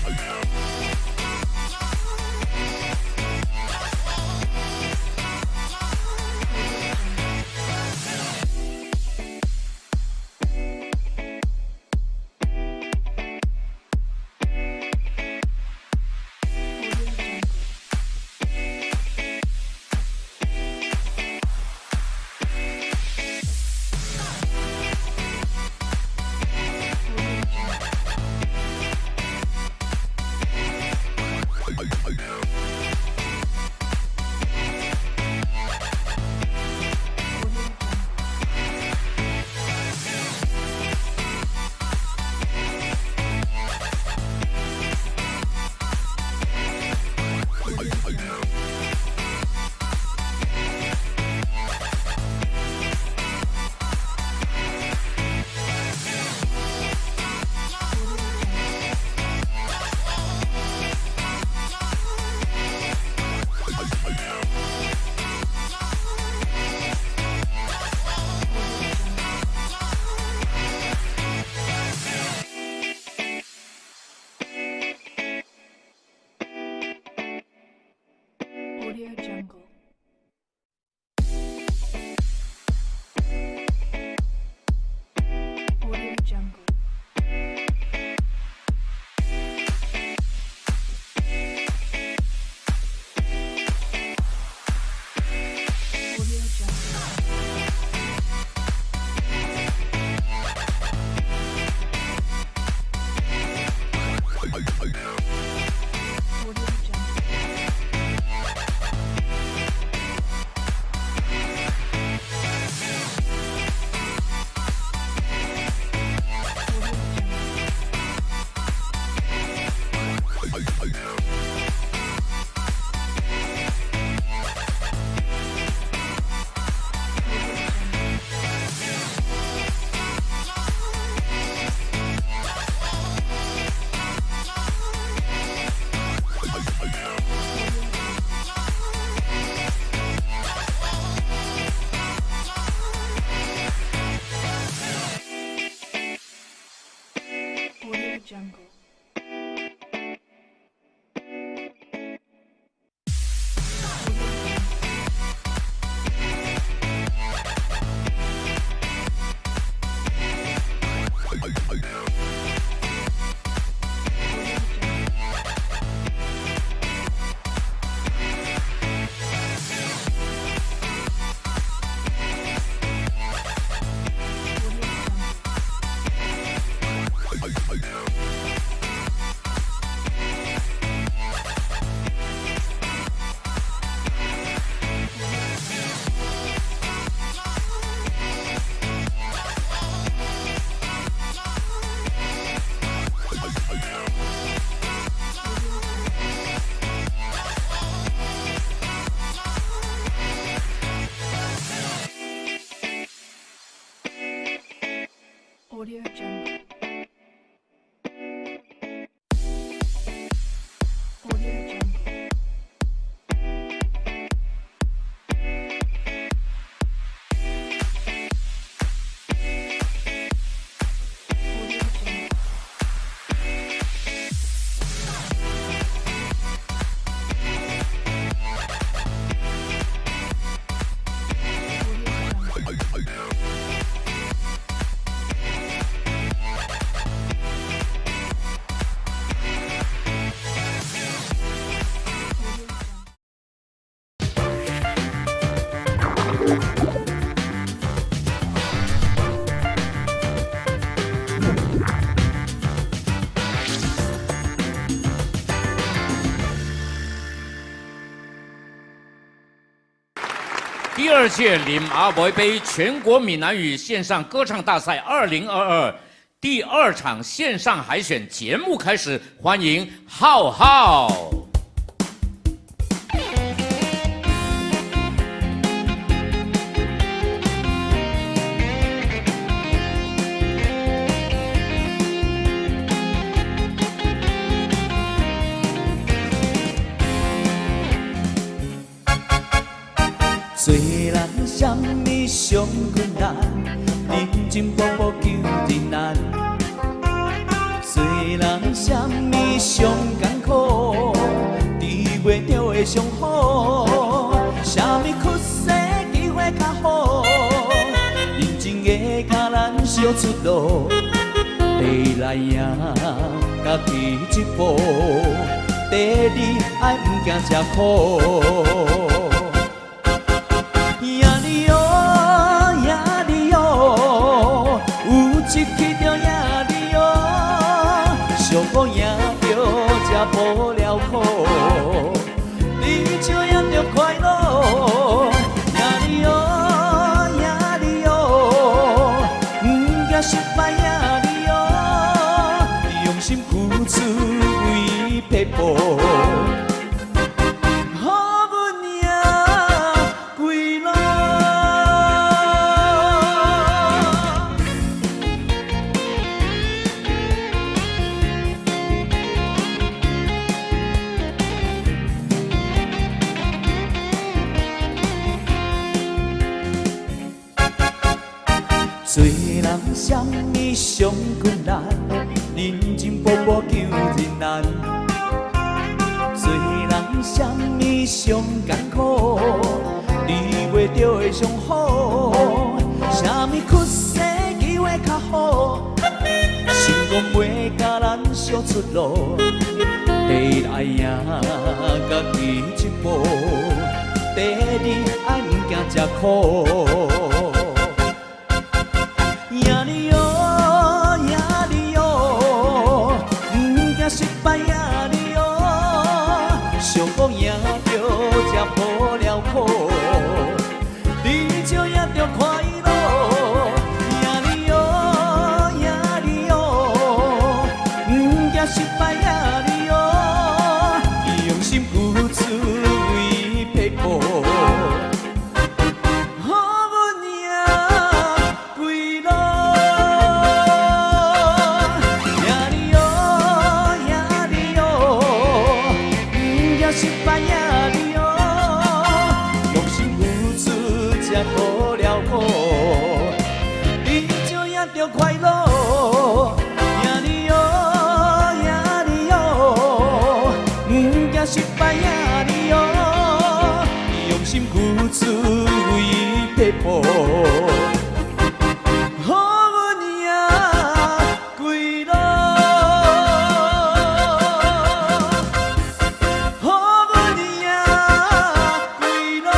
Audio Jungle. Audio Jungle. Audio Jungle. Audio Jungle. Audio Jungle. Audio Jungle. Audio Jungle. Audio Jungle. Audio Jungle. Audio Jungle. Audio Jungle. Audio Jungle. Audio Jungle. Audio Jungle. Audio Jungle. Audio Jungle. Audio Jungle. Audio Jungle. 第二届林阿伯杯全国闽南语线上歌唱大赛2022第二场线上海选节目开始，欢迎浩浩。做人啥物上困难，认真步步求真难。做人啥物上的上好，啥物屈势机會較好，認真的共咱相出路，第一來贏家己一步，第二愛毋驚吃苦。贏你哦，贏你哦，有志氣就贏你哦，上好贏著才無了苦，你笑贏著快樂。贏你哦，贏你哦，毋驚失敗贏你哦，用心付出為撇步。予阮贏歸路。做人啥物上困難，認真步步求人難。做人啥物上艱苦，離袂著的上好。啥物屈勢機會較好，成功袂共咱相出路。第一愛贏家己一步，第二愛毋驚吃苦。贏你哦，贏你哦，毋驚失敗贏你哦，上好贏著才無了苦，你笑贏著快樂。贏你哦，贏你哦，毋驚失敗贏你哦，用心付出為撇步。予阮贏歸路，贏你哦，贏你哦，毋驚失敗贏你哦，用心付出才無了苦，你笑贏著快樂。贏你哦，贏你哦，毋驚失敗贏你哦，用心付出為撇步。予阮贏歸路，予阮贏歸路。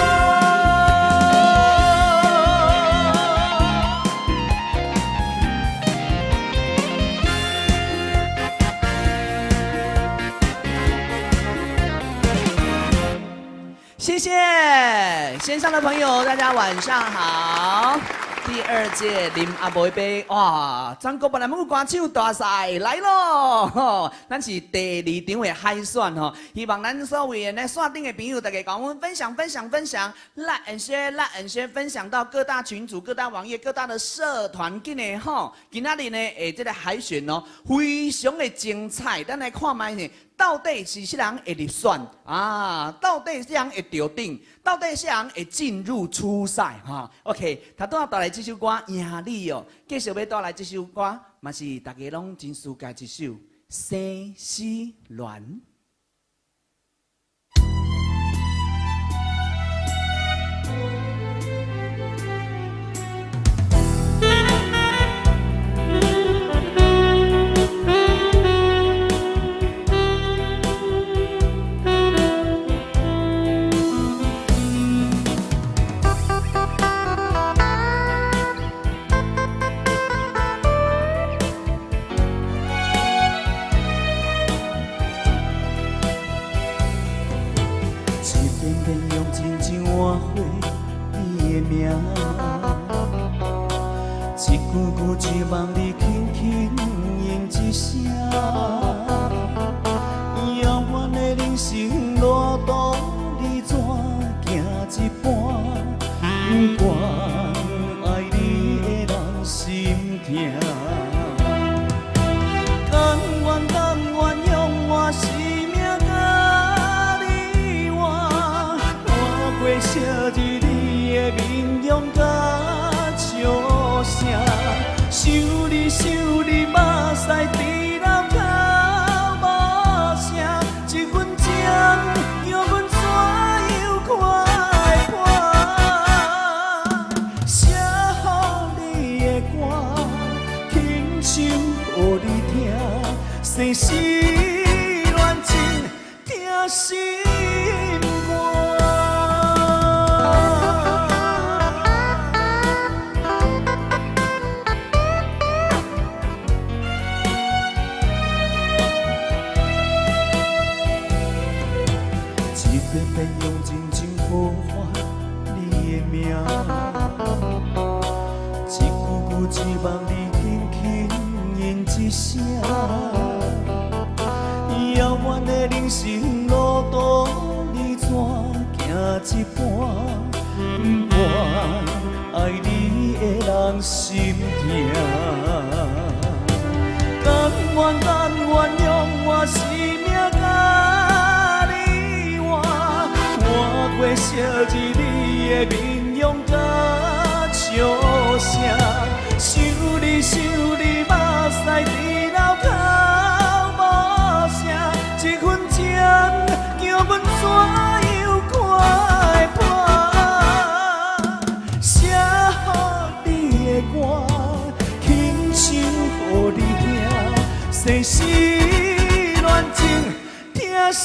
謝謝線上的朋友，大家晚上好。第二屆林阿妹杯，哇！全國閩南語歌手大賽來咯！吼，咱是第二場的海選吼，希望咱所有的咧線頂的朋友，大家共阮分享分享分享，like and share，like and share，分享到各大群組、各大網頁、各大的社團，緊的吼。今仔日呢，這个海選哦，非常的精彩，咱來看覓呢。到底是啥人會入選啊？到底啥人會著頂？到底啥人會進入初賽？哈，OK，頭拄仔帶來這首歌《贏你哦》，繼續欲帶來這首歌，嘛是大家攏真熟悉一首《生死戀》。一遍遍用真情換回你的名，一句句一望你輕輕應一聲，遙遠的人生路途，你怎行一半？不管愛你的人心疼。甘願甘願用我生命佮你換，換過昔日你的面容佮笑聲，想你想你目屎直流卡世恋情疼心肝。一遍遍用真情呼唤你的名，一句句期望你轻轻应一声。遥远的人生路途，你怎行一半？不管爱你的人心疼。甘愿甘愿用我生命佮你换，换过昔日你的面容佮笑声。想你想你，目屎直流哭无声，这份情叫阮怎样看会破？写予你的歌，轻唱予你听，世事恋情疼心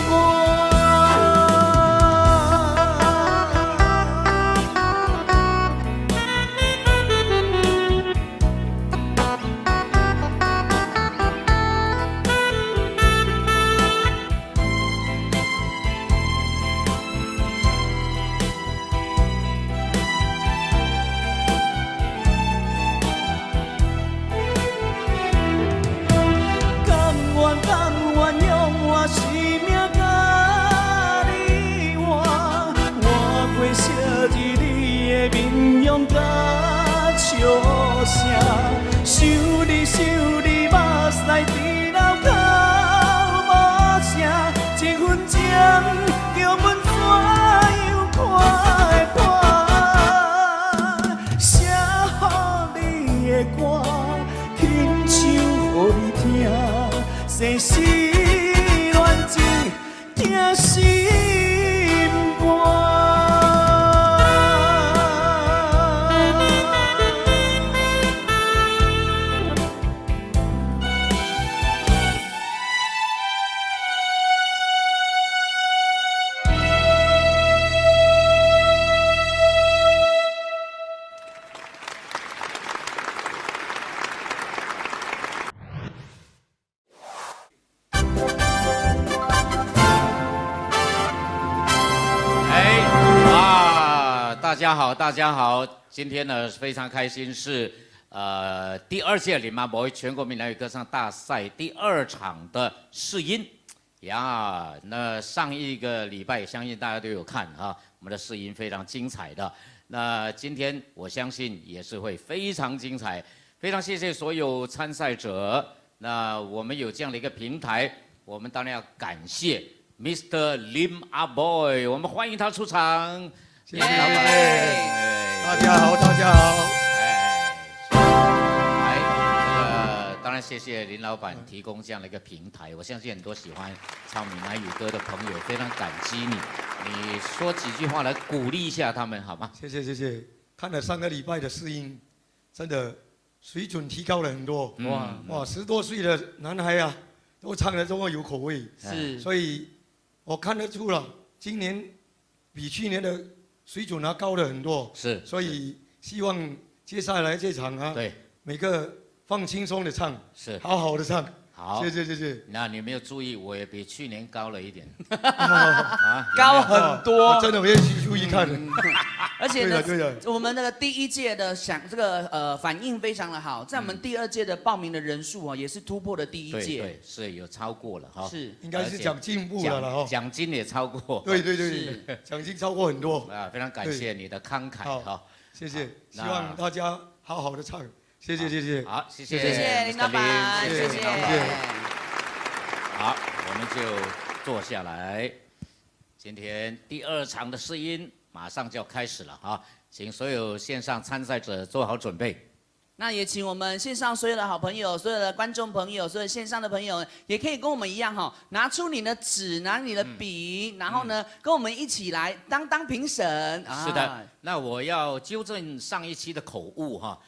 肝。甘愿甘愿用我生命佮你换，换过昔日你的面容佮笑声。想你想你，目屎直流哭无声，这份情叫阮怎样看会破？写予你的歌，轻唱予你听，世事恋情疼心肝。哎，哇，大家好，大家好，今天呢非常开心是，第二届林阿伯全国闽南语歌唱大赛第二场的试音呀。那上一个礼拜相信大家都有看啊，我们的试音非常精彩的。那今天我相信也是会非常精彩，非常谢谢所有参赛者。那我们有这样的一个平台，我们当然要感谢 Mr. Lim Ah Boy，我们欢迎他出场。谢谢老板。哎大家好，大家好。哎，来，这个当然谢谢林老板提供这样的一个平台，我相信很多喜欢唱闽南语歌的朋友非常感激你。你说几句话来鼓励一下他们好吗？谢谢谢谢。看了上个礼拜的试音，真的水准提高了很多。哇哇，10多岁的男孩啊，都唱得这么有口味，所以我看得出了，今年比去年的水准啊高了很多。所以希望接下来这场啊，每个放轻松的唱，好好的唱。好，谢谢谢谢。那你有没有注意，我也比去年高了一点，啊，高很多。我真的没有去注意看。而且呢，对的对的我们那个第一届的响这个反应非常的好，在我们第二届的报名的人数啊，也是突破了第一届。对对，是有超过了哈。是应该是讲进步了啦哈。奖金也超过。对对对，奖金超过很多。啊，非常感谢你的慷慨哈。谢谢，希望大家好好的唱，谢谢谢谢。好，谢谢，谢谢林老板，谢谢。好，我们就坐下来。今天第二场的试音马上就要开始了哈，请所有线上参赛者做好准备。那也请我们线上所有的好朋友、所有的观众朋友、所有线上的朋友，也可以跟我们一样哈，拿出你的纸，拿你的笔，然后呢，跟我们一起来当当评审。是的，那我要纠正上一期的口误哈，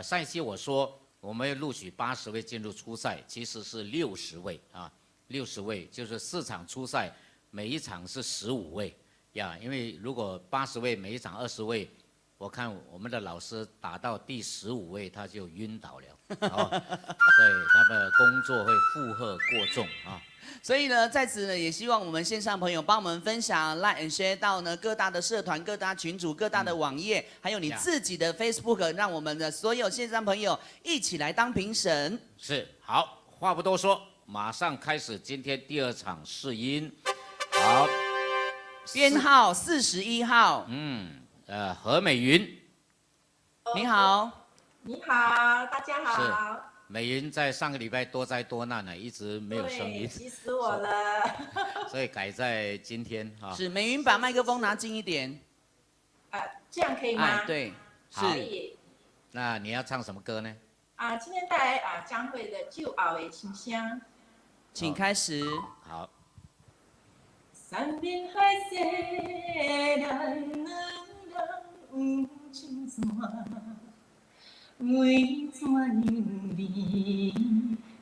上一期我说我我們錄取八十位進入初賽，其實是六十位啊，六十位就是四場初賽，每一場是15位呀。因為如果八十位每一場20位，我看我們的老師打到第15位他就暈倒了，哦，所以他們工作會負荷過重啊。所以呢，在此呢，也希望我們線上朋友幫我們分享、like and share 到呢各大的社團、各大群組、各大的網頁，還有你自己的 Facebook，讓我們的所有線上朋友一起來當評審。是，好，話不多說，馬上開始今天第二場試音。好，編號41號。何美雲。你好。你好，大家好。美雲在上個禮拜多災多難呢，一直沒有聲音，急死我了。所以改在今天哈。是，美雲把麥克風拿近一點。啊，這樣可以嗎？哎，對，是。可以。那你要唱什麼歌呢？啊，今天帶來啊江蕙的《酒後的心聲》。請開始。好。山盟海誓，咱兩人有情線。為怎樣你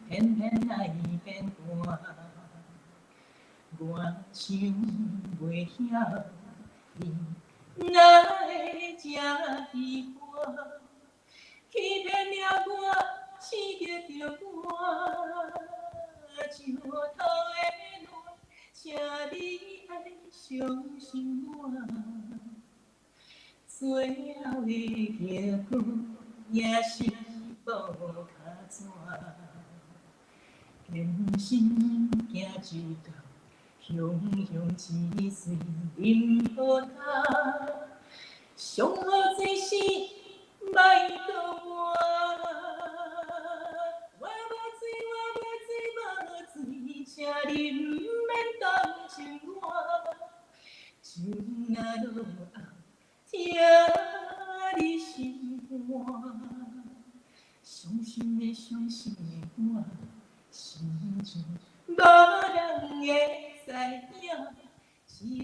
偏偏愛變換？我想袂曉你哪會這悲歡，欺騙了我，刺激著我，石頭的戀，請你愛相信我，最後的結果也是無跤紙，堅心行一道，雄雄一世饮予焦，上好前世莫搁换。我无醉，我无醉，无醉，請你毋免同情我，酒若落喉，疼你心肝。傷心的傷心的我，心情無人會知影，只有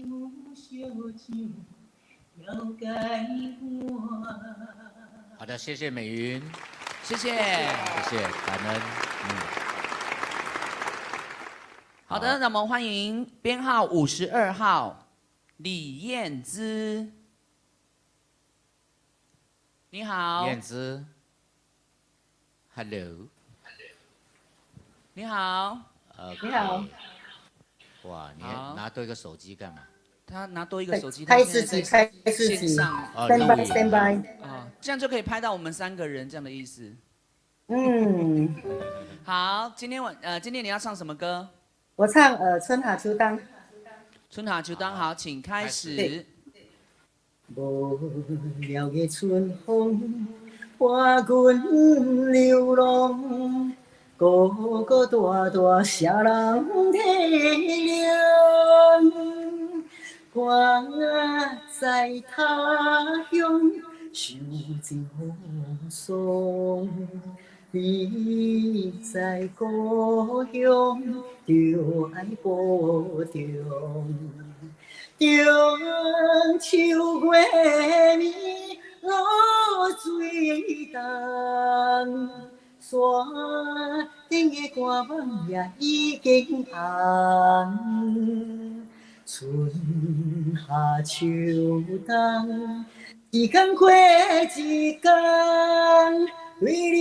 燒酒了解我。好的，謝謝美雲，謝謝，謝謝，感恩。好的，那麼歡迎編號52號李燕姿。你好，燕姿，Hello，你好，你好。哇，你拿多一個手機幹嘛？他拿多一個手機，拍自己，拍自己，stand by stand by，啊，這樣就可以拍到我們三個人這樣的意思。嗯，好，今天你要唱什麼歌？我唱春夏秋冬。春夏秋冬，好，請開始。無聊的春風，伴阮流浪，孤孤單單，誰人體諒？我在他鄉，受盡風霜。你在故鄉，著愛保重。中秋月暝露水重，山頂的寒網也已經紅。春夏秋冬，一工過一工，對你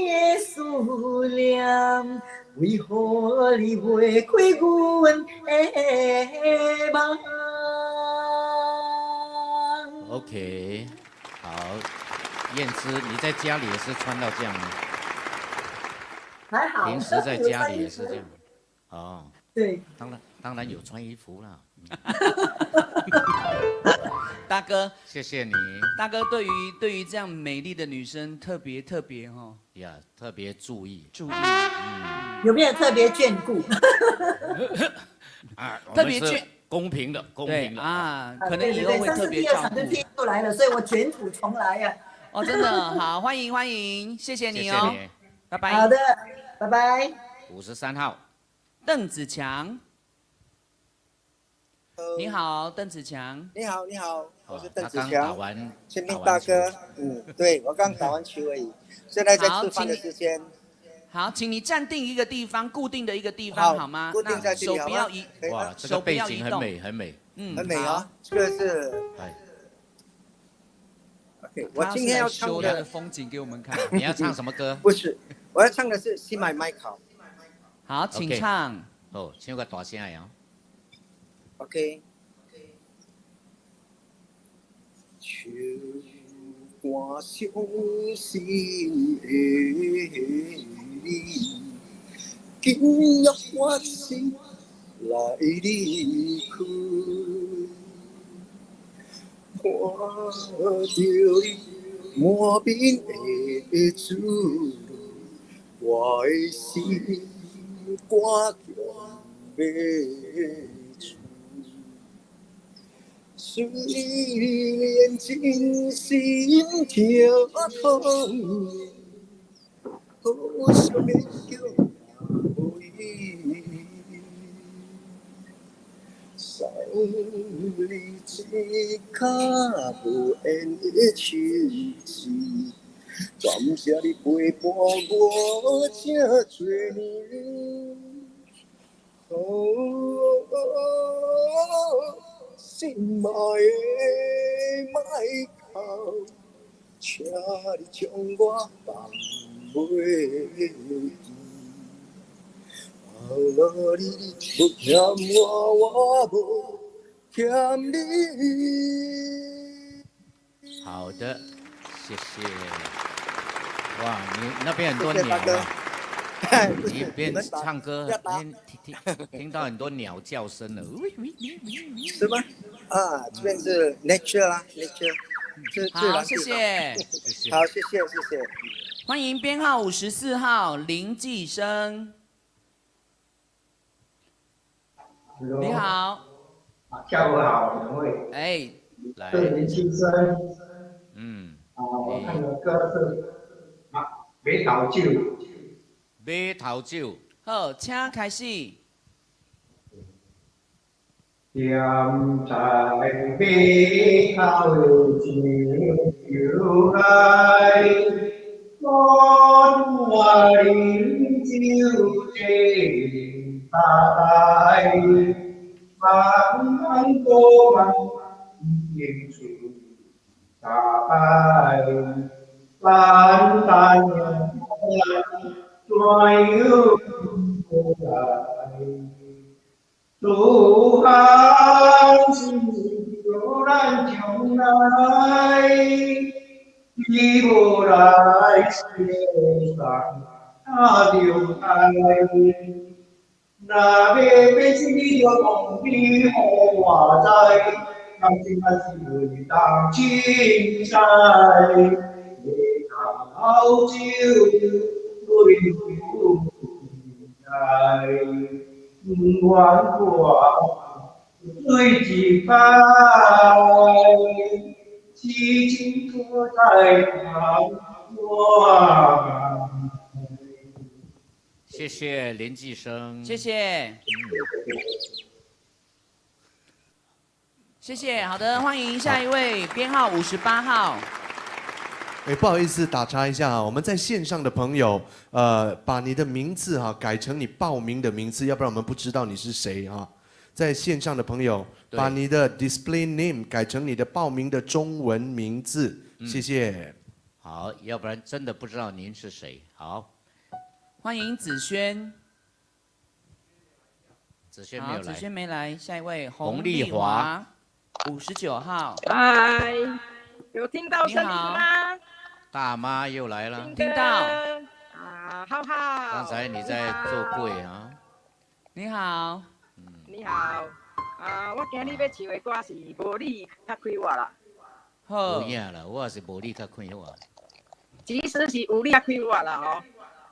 的思念，為何你袂開阮的夢？OK，好，燕姿，你在家裡也是穿到這樣嗎？還好。平時在家裡也是這樣。哦。對。當然，當然有穿衣服啦。大哥，謝謝你。大哥，對於這樣美麗的女生特別特別哦。呀，特別注意。注意。有沒有特別眷顧？啊，特別眷。公平的，公平的啊，可能以後會特別照顧。上次第二場就踢出來了，所以我捲土重來呀。哦，真的好，歡迎歡迎，謝謝你哦，拜拜。好的，拜拜。 53號，鄧子強。你好，鄧子強。你好，你好，我是鄧子他剛打強。完，清明大哥，嗯，對，我剛打完球而已，現在在吃飯的時間。好，請你站定一個地方，固定的一個地方，好嗎？固定在這裡，手不要移。哇，這個背景很美，很美。嗯，很美啊，這個是。OK，我今天要唱的風景給我們看。你要唱什麼歌？不是，我要唱的是《心愛麥考》。好，請唱。哦，唱個大聲呀。 OK。唱歌傷心的你，緊約我心來離開，看著你滿面的珠淚，我的心肝強欲出。雖然真心疼痛，好想勉強也無意義。送你一跤無緣的手指，感謝你陪伴我這多年。哦，心愛的邁克，請你將我放袂記。若你無欠我，我無欠你。好的，謝謝。哇，你那邊很多鳥啊！你一邊唱歌，聽聽聽到很多鳥叫聲了。是嗎？啊，這邊是 nature 啦，nature，是自然。好，謝謝。好，謝謝，謝謝。歡迎編號54號林繼生。你好。下午好，兩位。哎，來。是林繼生。嗯。啊，我唱的歌是啊，梅桃酒。馬頭酒。好，請開始。踮在馬頭的酒內，我飲酒這大台，茫茫多茫已經出大海，單單怎樣來？自漢是叫咱将來，你無來世上哪著愛？若欲變成你就講你予我知，感情還是會當凊彩，馬頭酒對來，不願看醉一擺，痴情搁再看我。謝謝林繼生，謝謝，謝謝。好的，歡迎下一位，編號58號。哎，不好意思，打岔一下啊，我們在線上的朋友，把你的名字哈改成你報名的名字，要不然我們不知道你是誰啊。在線上的朋友，把你的 display name 改成你的報名的中文名字，謝謝。好，要不然真的不知道您是誰。好，歡迎子軒。子軒沒有來。子軒沒來，下一位洪麗麗華，59號。嗨，有聽到聲音嗎？大媽又來了，聽到。啊，浩浩。剛才你在做粿啊？你好。你好。啊，我今日欲唱的歌是《無你較快活》啦。好。有影啦，我也是無你較快活。其實是有你較快活啦吼，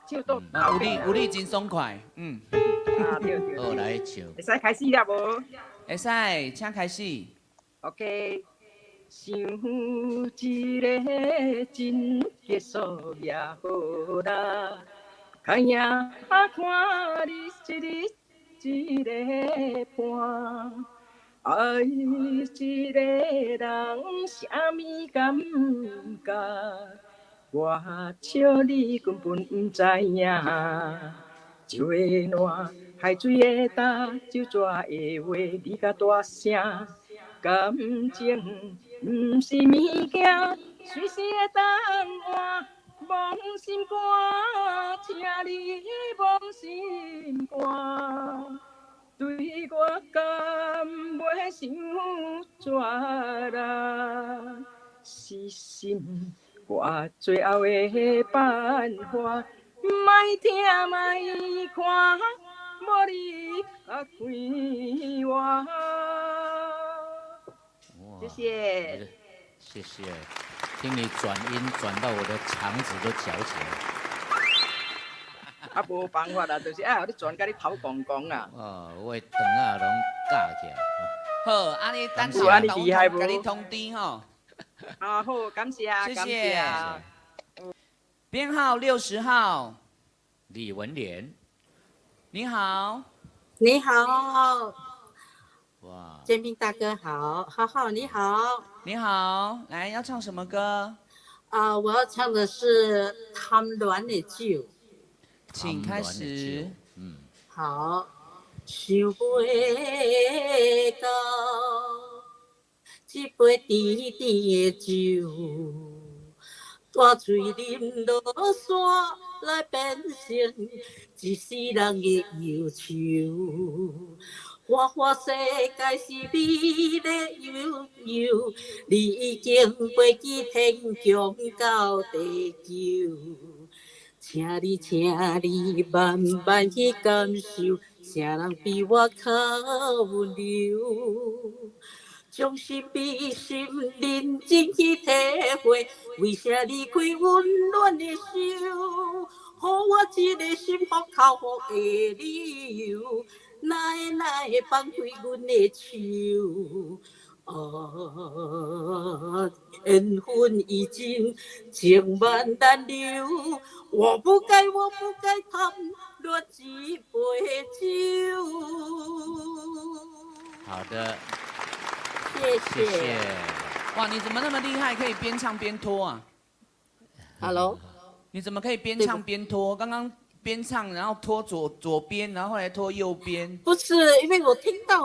唱到有你有你真爽快，嗯。啊對對。好，來唱。會使開始了無？會使，請開始。 OK。想一个真結束也好啦，牽影看你一日一个伴，愛一個人啥物感覺？我笑你根本毋知影。酒會爛，海水會焦，酒紙會話，你較大聲。感情毋是物件，隨時會當換。摸心肝，請你摸心肝。對我敢袂傷絕啦？死心我最後的辦法，莫聽莫看，無你較快活。謝謝，謝謝。聽你轉音轉到我的腸子都絞起來。啊，無辦法啦，就是愛予你轉甲你頭摃摃啊。哦，我的腸仔攏絞起來。好，按呢等下，按呢厲害無？共你通知吼。啊好，感謝，謝謝。編號60號，李文蓮。你好。你好。哇。建斌大哥好，浩浩你好。你好，來要唱什麼歌？啊，我要唱的是《貪戀的酒》。請開始。嗯。好，想袂到這杯甜甜的酒，大喙啉落煞來變成一世人的憂愁。花花世界是美麗悠悠，你已經飛去天穹到地球。請你，請你慢慢去感受，啥人比我較溫柔？將心比心，認真去體會，為啥離開溫暖的手？予我這个心服口服的理由，哪會哪會放開阮的手？啊，緣分已盡，情萬難留。我不該，我不該貪戀這杯酒。好的，謝謝謝。哇，你怎麼那麼厲害，可以邊唱邊拖啊？Hello，你怎麼可以邊唱邊拖？剛剛邊唱，然後拖左邊，然後後來拖右邊。不是，因為我聽到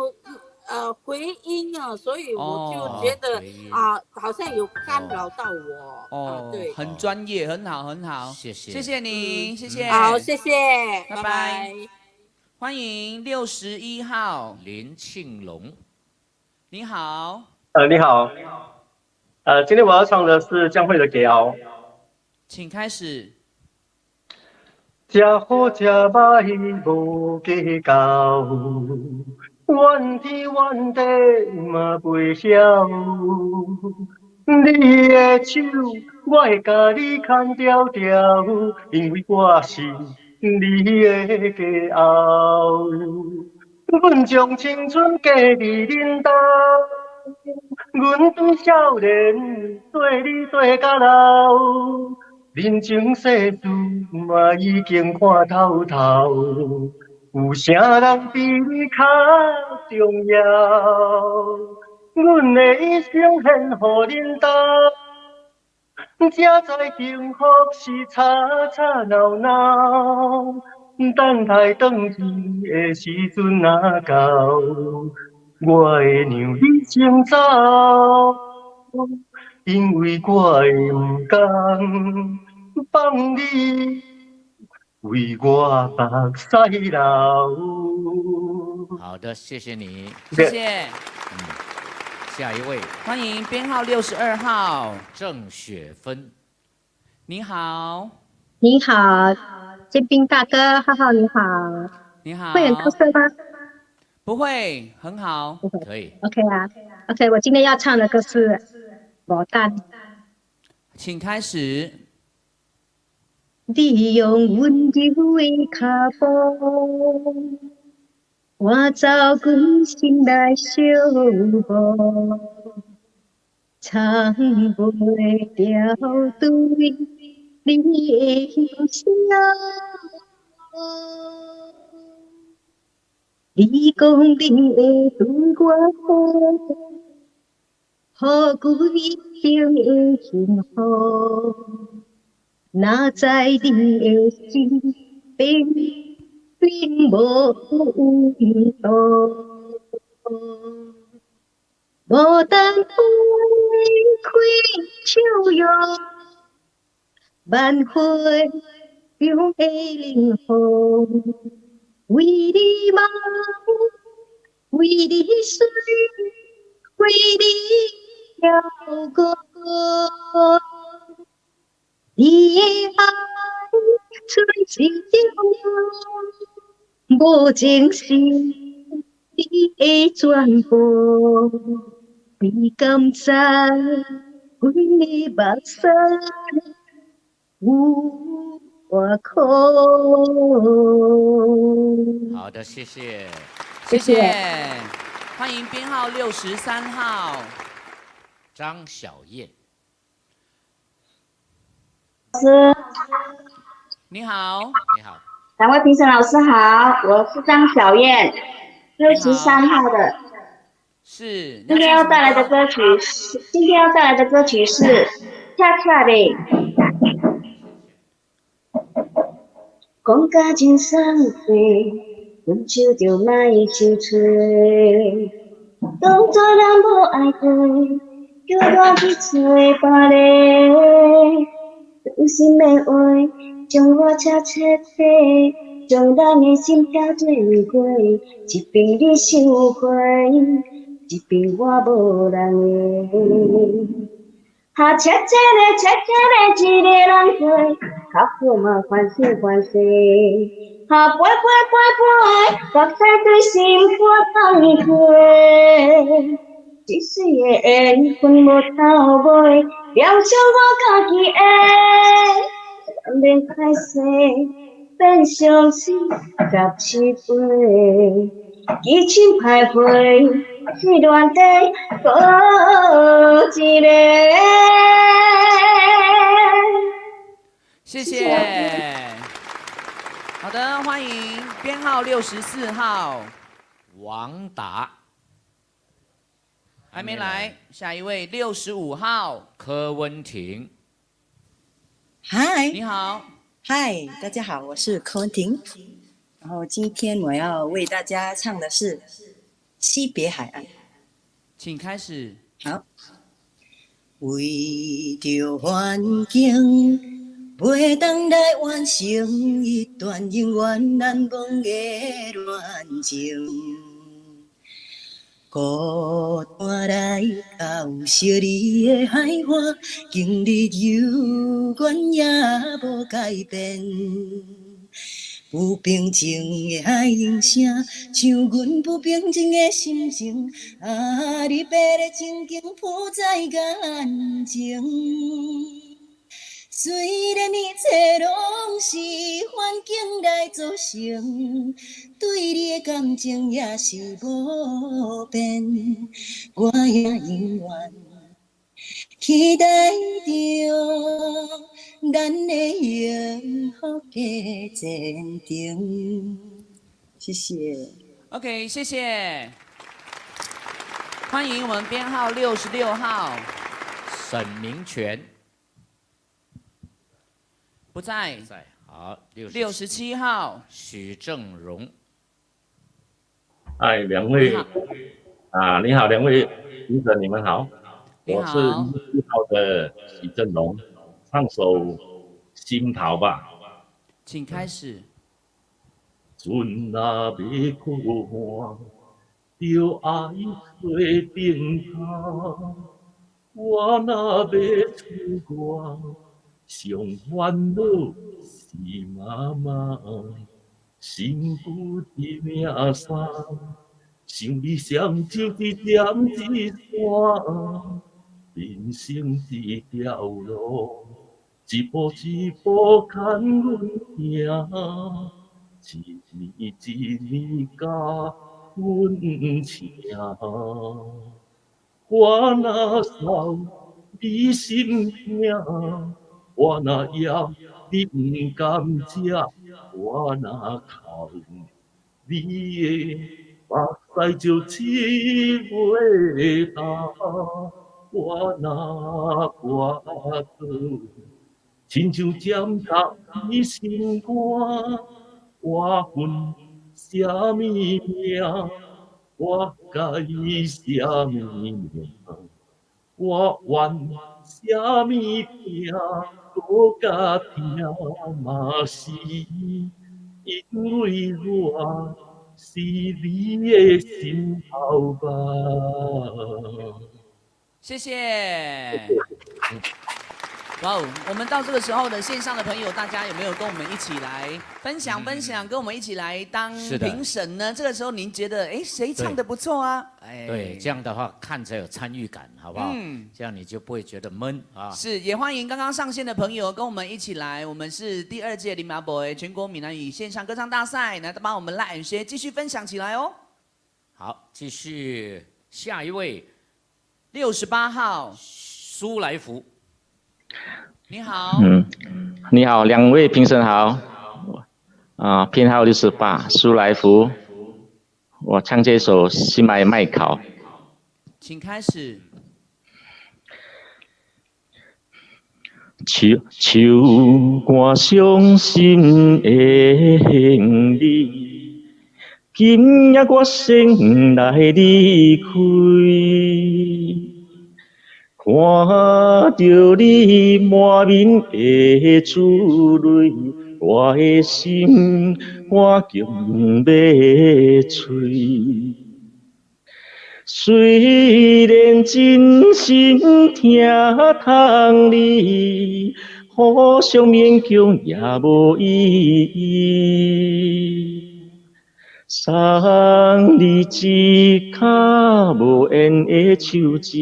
回音啊，所以我就覺得啊，好像有干擾到我。哦，對，很專業，很好，很好。謝謝，謝謝你，謝謝。好，謝謝，拜拜。歡迎61號林慶龍，你好。你好。今天我要唱的是江蕙的《給熬》。請開始。食好食歹無計較，怨天怨地嘛袂曉。你的手，我會共你牽牢牢，因為我是你的佳后。阮將青春嫁佇恁兜，阮對少年綴你綴甲老。人情世事嘛已經看透透，有啥人比你較重要？阮的一生獻予恁兜，才知幸福是吵吵鬧鬧。等待轉去的時陣若到，我會讓你先走，因為我會毋甘放你為我目屎流。好的，謝謝你，謝謝。嗯，下一位，歡迎編號62號鄭雪芬。你好，你好，建斌大哥，浩浩你好，你好，會很出聲嗎？不會，很好，可以。 OK 啊，OK，我今天要唱的歌是《牡丹》，請開始。你用溫柔的跤步，換走阮心內寂寞，藏袂牢對你的欣賞。你講你會對我好，予阮一生的幸福。哪知你的心並並無溫度，牡丹花開笑容，萬花中的靈魂，為你夢，為你醉，為你飄過。你的愛像一場夢，無情是你的全部。你敢知阮的目屎有偌苦？好的，謝謝，謝謝，歡迎編號63號張小燕。老師，你好，你好，兩位評審老師好，我是張小燕，63號的。是。今天要帶來的歌曲是，今天要帶來的歌曲是《恰恰的》。講甲真送快，分手就莫傷催，當作咱無愛過，叫我去找別个。傷心的話，將我徹徹底，將咱的心拆做兩塊，一邊你想花，一邊我無人的。哈，切切咧，切切咧，一个人過，較好嘛煩心煩勢。哈，飛飛飛飛，目屎對心肝放開。這世的緣分無頭尾，念想我家己的，難免歹勢，變相思17回，激情徘徊，失戀的閣一个。謝謝。好的，歡迎編號64號王達。還沒來，下一位65號柯文婷。嗨，你好，嗨，大家好，我是柯文婷。然後今天我要為大家唱的是《惜別海岸》，請開始。好，為著環境，袂當來完成一段永遠難忘的戀情。孤單來到惜你的海岸，經歷猶原也無改變。不平靜的海湧聲，像阮不平靜的心情。啊，離別的情景浮在眼前。雖然一切攏是環境來造成，對你的感情也是無變，我也永遠期待著咱的幸福的前程。謝謝。 OK，謝謝。歡迎我們編號66號沈明權。不在。在。好，67號許正榮。哎，兩位啊，你好，兩位評審，你們好。我是1號的許正榮，唱首《心頭》吧。請開始。船若欲靠岸，就愛找頂頭。我若欲出外，上煩惱是媽媽。身軀一領衫，想理想就一點一線，人生這條路，一步一步牽阮行，一年一年甲阮請。我若捎你心疼，我若枵你毋甘食，我若哭你會目屎就拭袂干。我若跋倒，亲像针插你心肝，我恨啥物命？我改啥物命？我怨啥物命？阁较疼嘛是因为我是你的心头肉。谢谢。哇哦，我們到這個時候的線上的朋友，大家有沒有跟我們一起來分享分享，跟我們一起來當評審呢？這個時候您覺得，哎，誰唱得不錯啊？哎，對，這樣的話看着有參與感，好不好？嗯，這樣你就不會覺得悶啊。是，也歡迎剛剛上線的朋友跟我們一起來，我們是第二屆林阿伯全國閩南語線上歌唱大賽，來幫我們 like and share 繼續分享起來哦。好，繼續下一位， 68號蘇來福。你好，你好，兩位評審好，啊，編號68，蘇來福，我唱這首《心愛莫哭》，請開始。樹樹幹傷心的你，今夜我先來離開。看著你滿面的珠淚，我的心肝強欲碎。雖然真心疼痛你，互相勉強也無意義。送你一跤無緣的手指。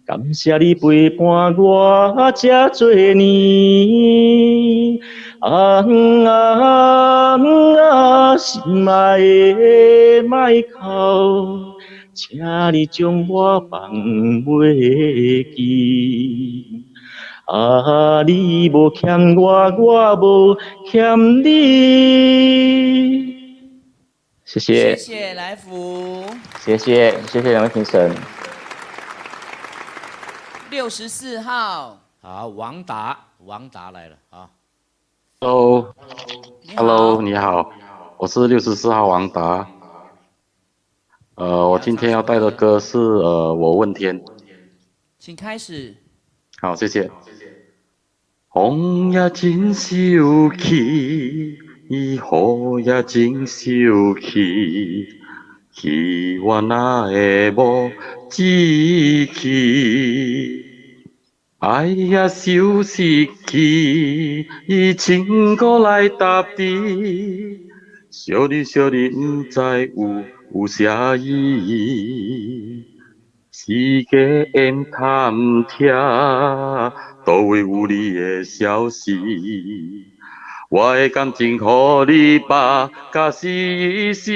感謝你陪伴我這多年，啊啊啊！心愛的莫哭，請你將我放袂記。啊，你無欠我，我無欠你。謝謝。謝謝來福。謝謝，謝謝兩位評審。64號，好，王達，王達來了啊。 Hello，Hello，你好，我是64號王達。我今天要帶的歌是我問天，請開始。好，謝謝。風也真受氣，雨也真受氣，氣我哪會無志氣？愛也受失去，以情歌來答你。惜你惜你，毋知有啥意義？世界緣探聽，佗位有你的消息？我的感情予你放甲死死。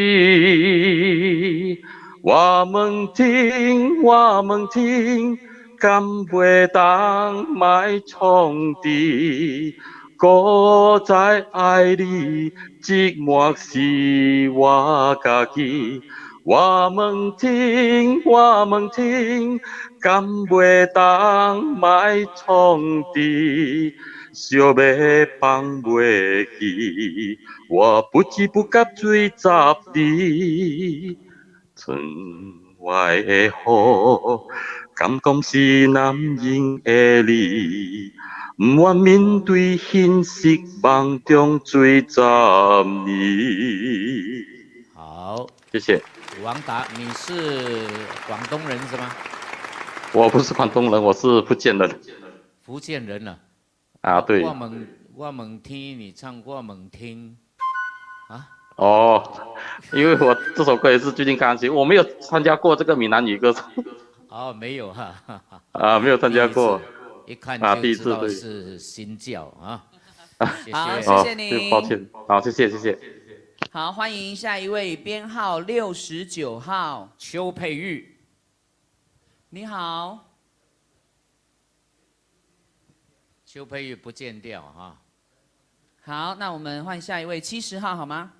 我問天，我問天，敢袂當莫創治？閣再愛你，寂寞是我家己。我問天，我問天，敢袂當莫創治？想欲放袂記，我不知不覺醉十年。窗外的雨，敢講是男人的你，毋願面對現實，夢中醉十年。好，謝謝。王達，你是廣東人是嗎？我不是廣東人，我是福建人。福建人啊？啊，對。我問天，你唱我問天，啊？哦，因為我這首歌也是最近剛寫，我沒有參加過這個閩南語歌唱。哦，沒有哈。啊，沒有參加過。一看就知道是新教啊。好，謝謝你。抱歉，好，謝謝，謝謝。好，歡迎下一位，編號69號，邱佩玉。你好。邱佩玉不見掉哈。好，那我們換下一位，70號好嗎？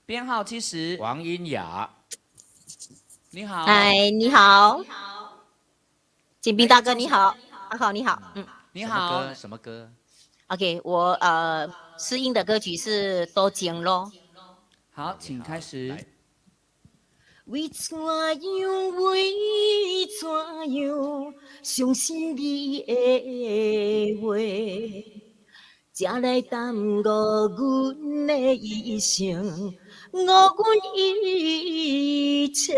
編號70，王英雅。你好。嗨，你好，景斌大哥你好，阿好你好，嗯，你好，什麼歌？ OK，我試音的歌曲是《多情路》。好，請開始。為怎樣？為怎樣？相信你的話，才來耽誤阮的一生，誤阮一切。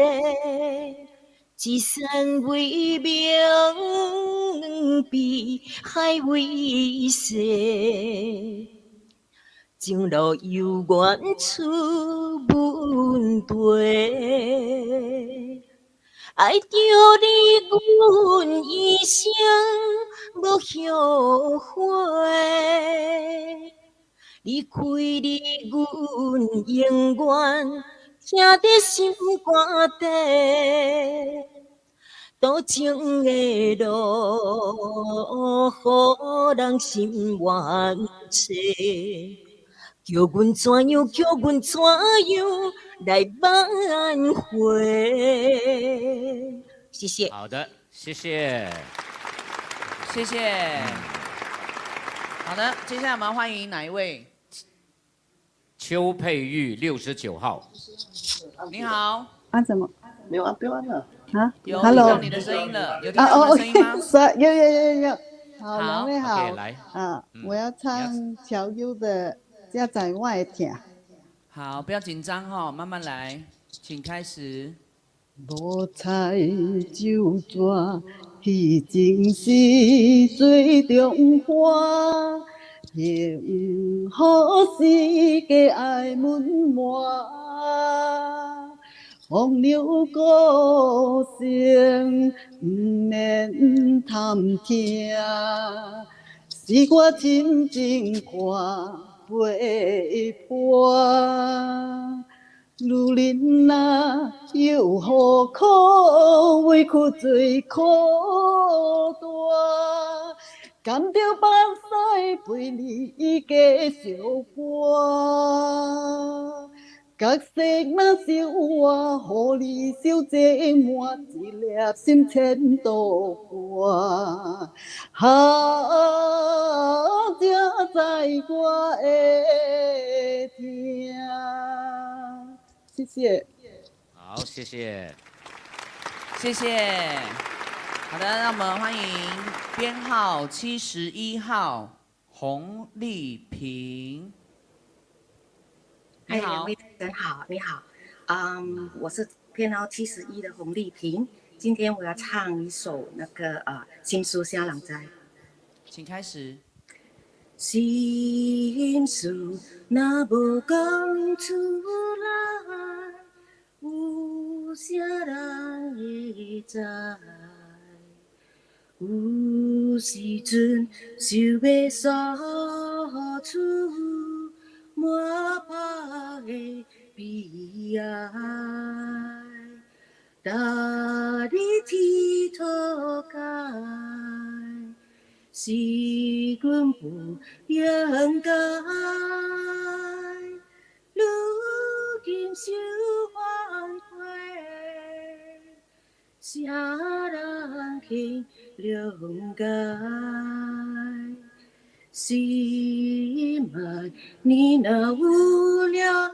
一山為名，比海為誓。情路猶原出問題，愛著你，阮一生無後悔。離開你，阮永遠疼佇心肝底。多情的路，予人心冤凄。叫阮怎樣？叫阮怎樣來挽回？謝謝。好的，謝謝，謝謝。好的，接下來我們歡迎哪一位？邱佩玉，69號。你好。啊？怎麼？沒有啊，不要按了。啊？有聽到你的聲音了？有聽到我的聲音嗎？有有有有。好，兩位好。來。啊，我要唱喬優的。才知我的疼。好，不要緊張哈，慢慢來，請開始。無彩酒逝，彼情是水中花，幸福是假愛隱瞞。風流孤星，毋免探聽，是我深情看陪伴，女人啊，又何苦委屈做苦大？甘著目屎陪你加相伴。角色若是我，予你受折磨，一粒心千度半。啊，才知我的疼。謝謝。好，謝謝。謝謝。好的，那我們歡迎編號71號洪麗萍。你好，你好，你好，嗯，我是編號71的洪麗萍，今天我要唱一首那個心事啥人知，請開始。心事若無講出來，有啥人會知？有時陣想欲訴出滿腹的悲哀，逐日鐵塗改，是阮不應該。如今想反悔，啥人去諒解？心愛，你若有了解，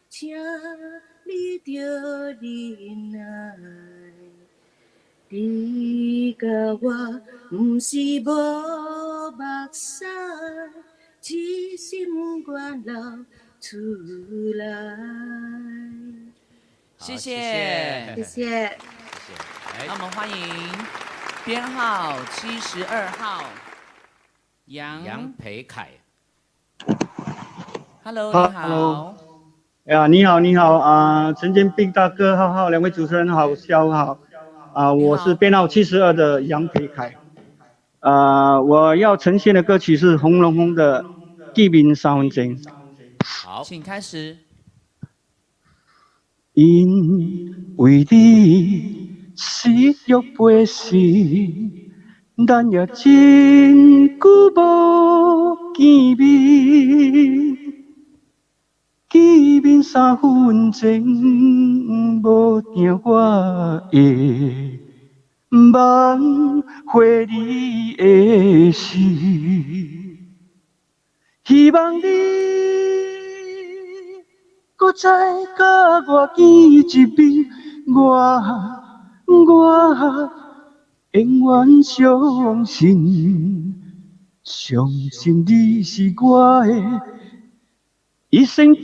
請你著忍耐。你佮我毋是無目屎，只心願流出來。謝謝，謝謝。那我們歡迎編號72號楊培凱。 Hello，你好。哎呀，你好，你好啊，陳建斌大哥，浩浩，兩位主持人好，下午好。啊，我是編號72的楊培凱。啊，我要呈現的歌曲是洪榮宏的《見面三分情》。好，請開始。因為你失約背時，咱也真久無見面。见面三分情，无定我会挽回你的心。希望你阁再佮我见一面，我永远相信，相信你是我的一生中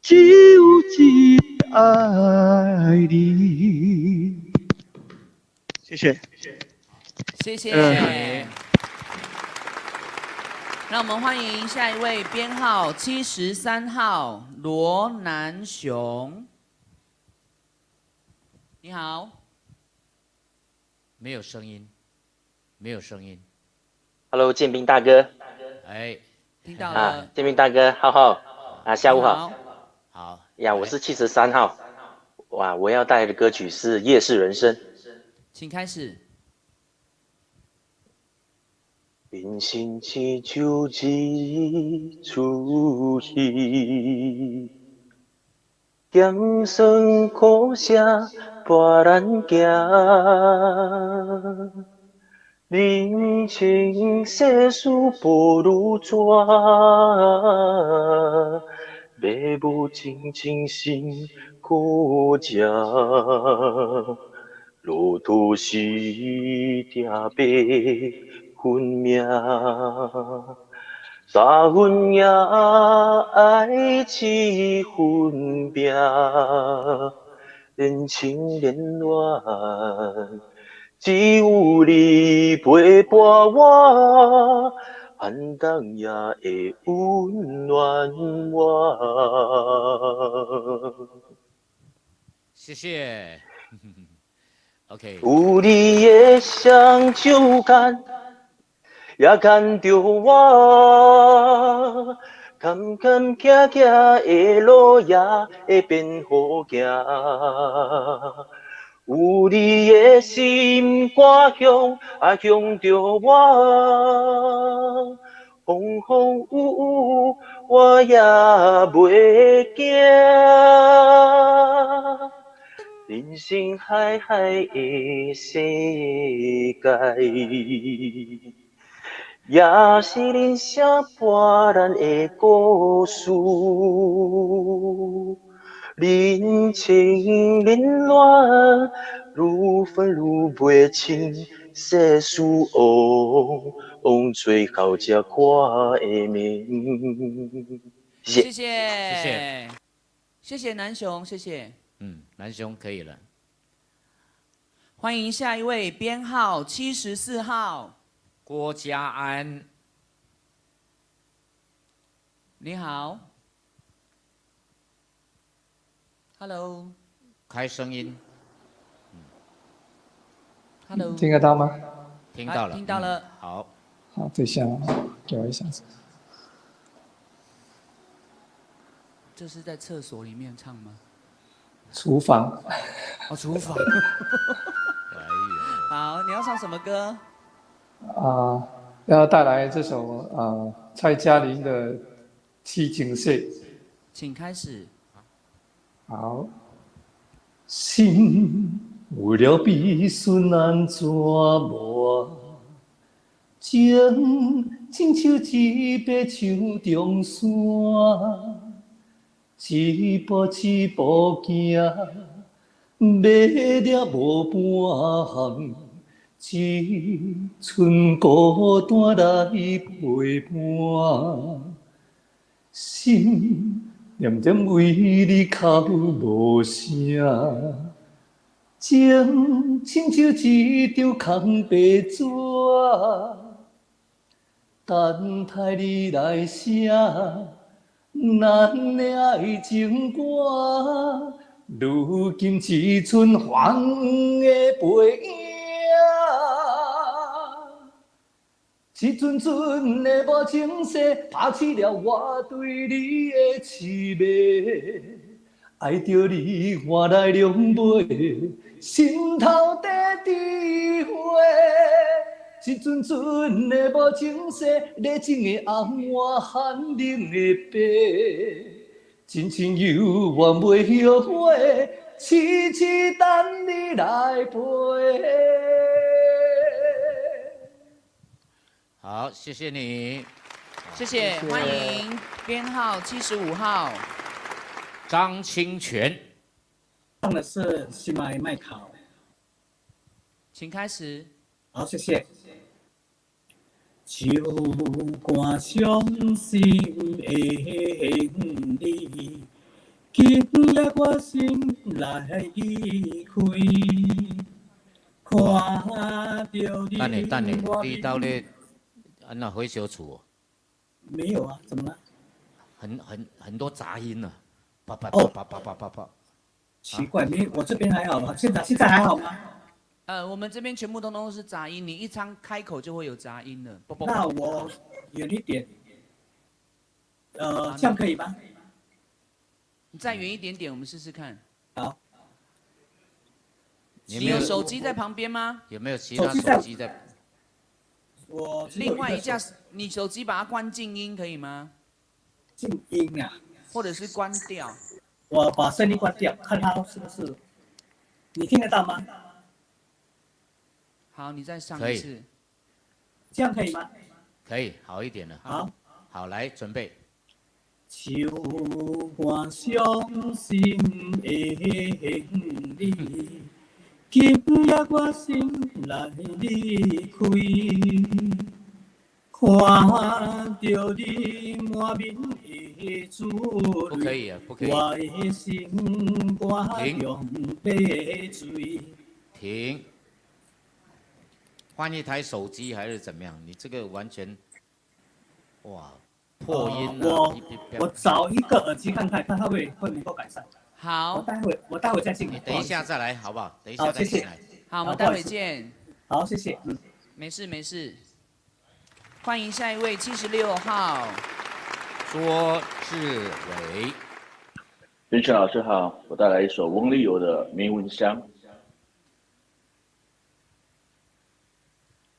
只有一个爱你。谢谢。谢谢。让我们欢迎下一位，编号73号罗南雄。你好。没有声音，没有声音。 Hello，建斌大哥。哎，听到了。啊，建斌大哥，浩浩，啊，下午好。好。呀，我是73号。哇，我要带来的歌曲是《夜市人生》。请开始。人生亲像一出戏，咸酸苦涩伴咱行。人情世事薄如纸，迷雾情深辛苦食。路途是定白分明，三分赢爱七分拼，人情冷暖，只有你陪伴我，寒冬也会温暖我。谢谢。OK。有你的双手牵，也牵著我，坎坎坷坷的路也会变好行。有你的心肝向啊向著我，风风雨雨我也袂惊。人生海海的世界，也是人生伴咱的故事。人情冷暖，愈分愈袂清，世事往往最后才看会明。谢谢，谢谢，谢谢南雄，谢谢。嗯，南雄可以了。欢迎下一位，编号74号郭家安。你好，Hello，开声音。 Hello，听得到吗？听到了，听到了。好，好，等一下，给我一下子。这是在厕所里面唱吗？厨房。哦，厨房。好，你要唱什么歌？啊，要带来这首啊蔡嘉玲的《七情色》。请开始。好。心有了悲顺安怎无？情亲像一爬树中山，一步一步行，迷了无半项，一寸孤单来陪伴，心念念为你哭无声，情亲像一张空白纸，等待你来写咱的爱情歌。如今一阵黄的背影，一阵阵的无情势，拍起了我对你的痴迷。爱著你换来两尾，心头地智慧。一阵阵的无情势，热情的红换寒冷的白，真情犹原袂后悔，痴痴等你来陪。好，谢谢你。谢谢，欢迎编号75号张清泉。唱的是《心爱麦考》，请开始。好，谢谢。树干伤心的你，今夜我心内离开，看著你。等下，等下，你到底按那回小厝？没有啊，怎么了？很多杂音啊，叭叭叭叭叭叭叭叭。奇怪，没，我这边还好吧？现在还好吗？我们这边全部都是杂音，你一张开口就会有杂音了。那我远一点，这样可以吗？你再远一点点，我们试试看。好。你有手机在旁边吗？有没有其他手机在？我另外一架，你手机把它关静音可以吗？静音啊，或者是关掉。我把声音关掉，看它是不是？你听得到吗？好，你再上一次，这样可以吗？可以，好一点了。好，好，来准备。树干伤心的你，今夜我心内离开，看著你满面的珠泪，不可以啊，不可以。我的心肝中欲醉。停。换一台手机还是怎么样？你这个完全，哇，破音啊！我找一个耳机看看，看它会会能够改善。好，我待会再进来。你等一下再来好不好？等一下再进来。好，我们待会见。好，谢谢。没事没事。欢迎下一位76号，卓志伟。林晨老师好，我带来一首翁立友的《迷魂香》。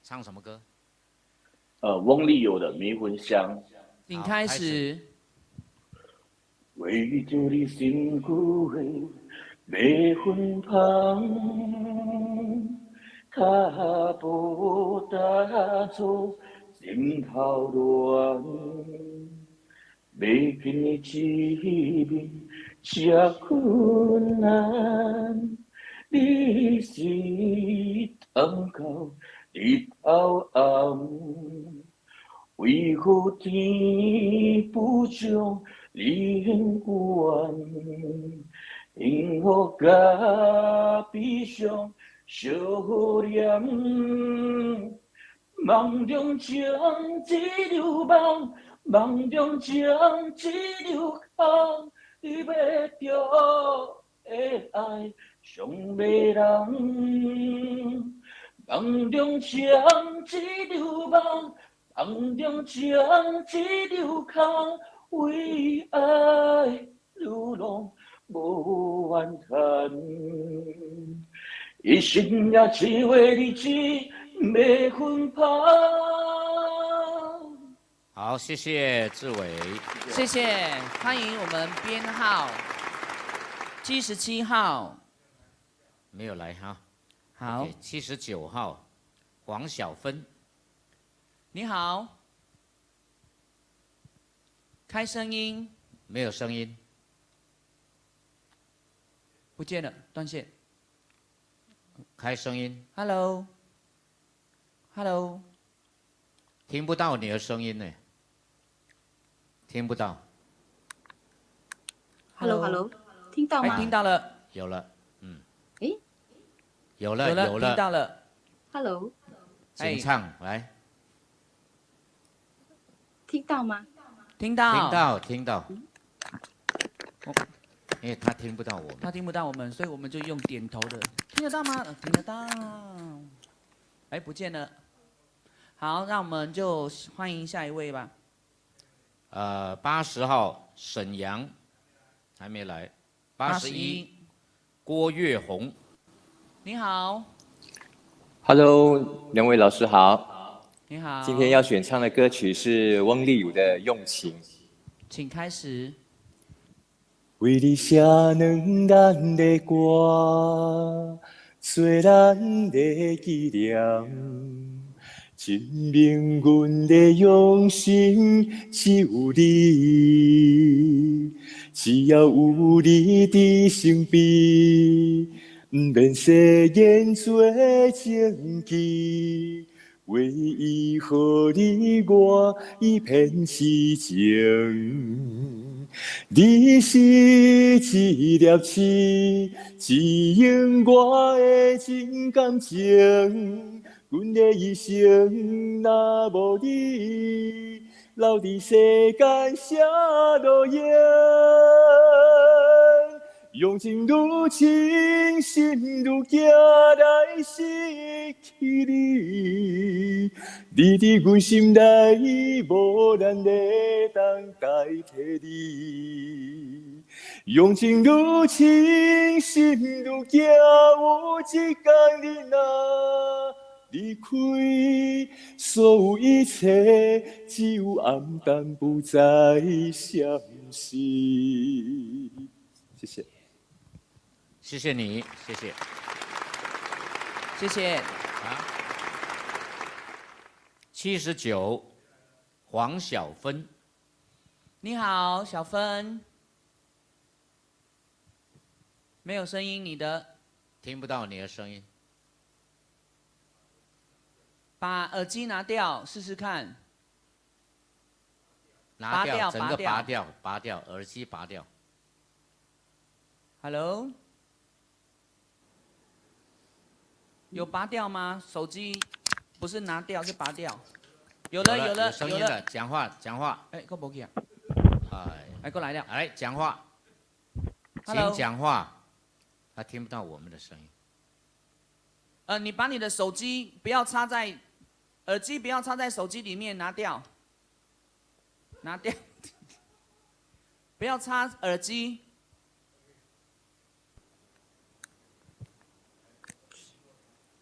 唱什么歌？翁立友的《迷魂香》。请开始。为著你身躯的迷魂香，脚步踏错心头乱，欲见你一面这困难，你是通到日头暗，为何天不将人怨？幸福佮悲伤相连，梦中情一场梦，梦中情一场空，你欲著的爱上迷人。梦中情一场梦，梦中情一场空，为爱流浪无怨叹，一生也只为你一迷魂香。好，谢谢志伟。谢谢，欢迎我们编号77号。没有来哈。好。79号，黄小芬。你好。开声音。没有声音。不见了，断线。开声音。 Hello，Hello。听不到你的声音呢。听不到。 Hello，Hello，听到吗？听到了。有了，嗯。诶。有了，有了。听到了。 Hello。请唱来。听到吗？听到。听到，听到。因为他听不到我们。他听不到我们，所以我们就用点头的。听得到吗？听得到。哎，不见了。好，那我们就欢迎下一位吧。 80号沈阳还没来，81郭月红。你好。Hello，兩位老師好。你好。今天要選唱的歌曲是翁立友的《用情》。請開始。為你寫兩咱的歌，做咱的紀念，證明阮的用心只有你，只要有你佇身邊，毋免誓言做證據，唯一予你我一片痴情。你是一粒刺，指引我的真感情。阮的一生若無你，留佇世間啥路用？用情愈深，心愈驚來失去你。你佇阮心內，無人會當代替你。用情愈深，心愈驚，有一天你若離開，所有一切只有暗淡，不再相識。謝謝。謝謝你，謝謝。謝謝。啊，79，黃小芬。你好，小芬。沒有聲音，你的。聽不到你的聲音。把耳機拿掉，試試看。拿掉，整個拔掉，拔掉，耳機拔掉。 Hello，有拔掉嗎？手機不是拿掉，是拔掉。有了，有了，聲音了，講話，講話。哎，閣無去啊？哎，哎，閣來了。來講話，請講話。他聽不到我們的聲音。你把你的手機不要插在耳機，不要插在手機裡面，拿掉，拿掉，不要插耳機。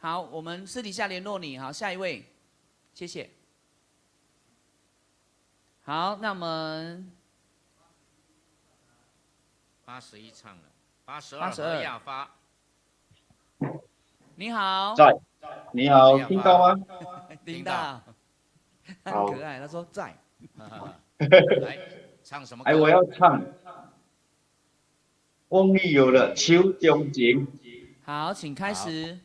好，我們私底下聯絡你。好，下一位，謝謝。好，那我們81唱了，82何亞發。你好。在。你好，聽到嗎？聽到。很可愛，他說在。來，唱什麼歌？哎，我要唱翁立友的《手中情》。好，請開始。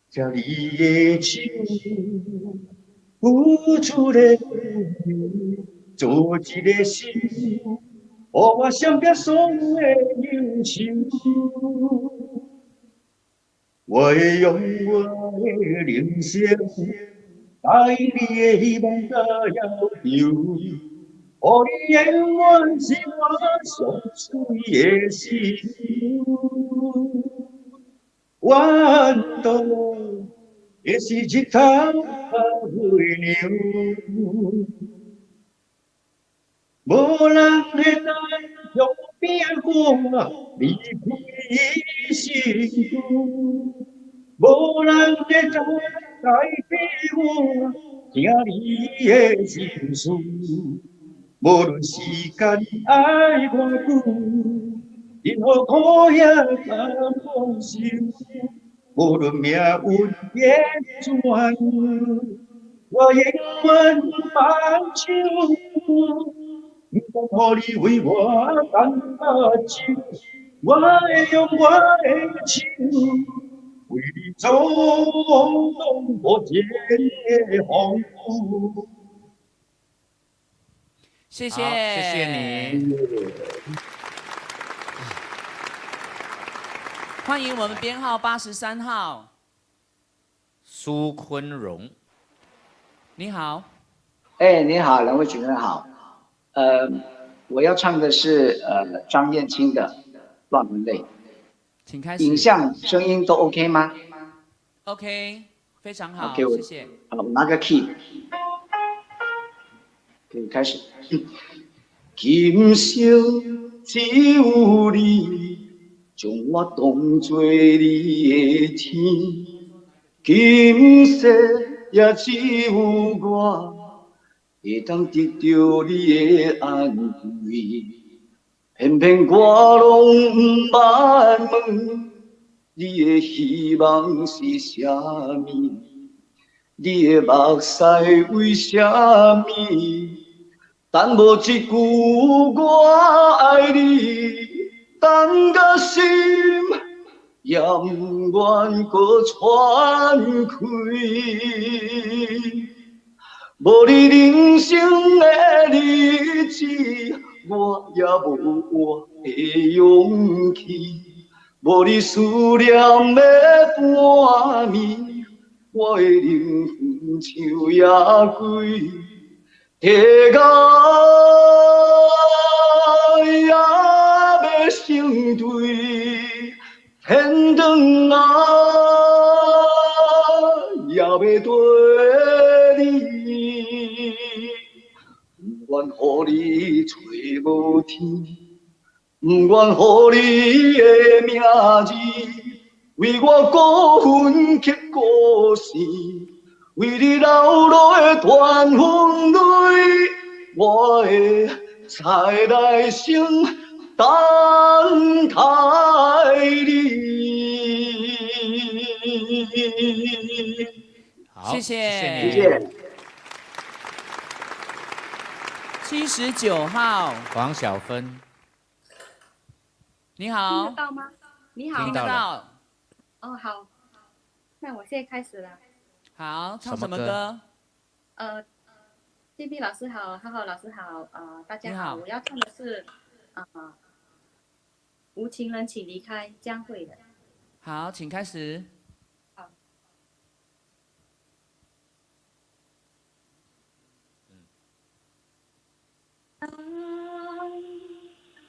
這你的手，付出的做一個心，予我想別所有的憂愁。我會用我的人生，帶你的希望甲要求，予你永遠是我上水的心。怨度的是日头甲月娘，無人會当向变我離開伊身軀，無人會當代替我聽你的心事，無論時間愛偌久，任何苦也甘願受，無論命運變怎樣，我永遠放手，不管予你為我乾目睭，我會用我的手為你阻擋無盡的風雨。謝謝，謝謝你。歡迎我們編號83號，蘇坤榮。你好。哎，你好，兩位主持人好。我要唱的是張燕青的《亂文淚》。請開始。影像、聲音都 OK 嗎？OK，非常好， okay, 謝謝。好，我拿個 key，可以開始。今生只有你。將我當作你的天，今世也只有我會當得著你的安慰，偏偏我攏毋捌問，你的希望是啥物？你的目屎為啥物？等無一句我愛你，等甲心也毋願閣喘氣。無你人生的日子，我也無活的勇氣。無你思念的半暝，我的靈魂像野鬼。地獄也欲成對，天堂啊也欲綴你。毋愿予你揣无天，毋愿予你的名字为我孤魂刻孤死。為你流落的團魂淚，我會在來生等待你。好，謝謝，謝謝。79號，黃小芬，你好，聽得到嗎？你好，聽得到。哦，好，那我現在開始了。好，唱什麼歌？建斌老師好，浩浩老師好，大家好，我要唱的是無情人請離開，江蕙的。好，請開始。好。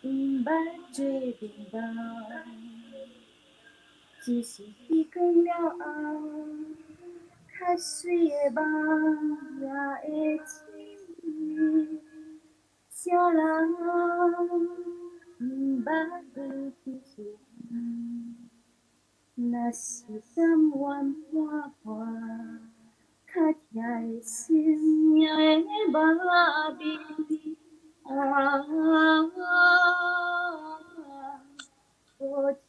毋捌做眠夢，只是天光了後。較水的夢也會醒，啥人毋捌离去？若是甘愿半伴，较疼的心也会麻痹。啊，无情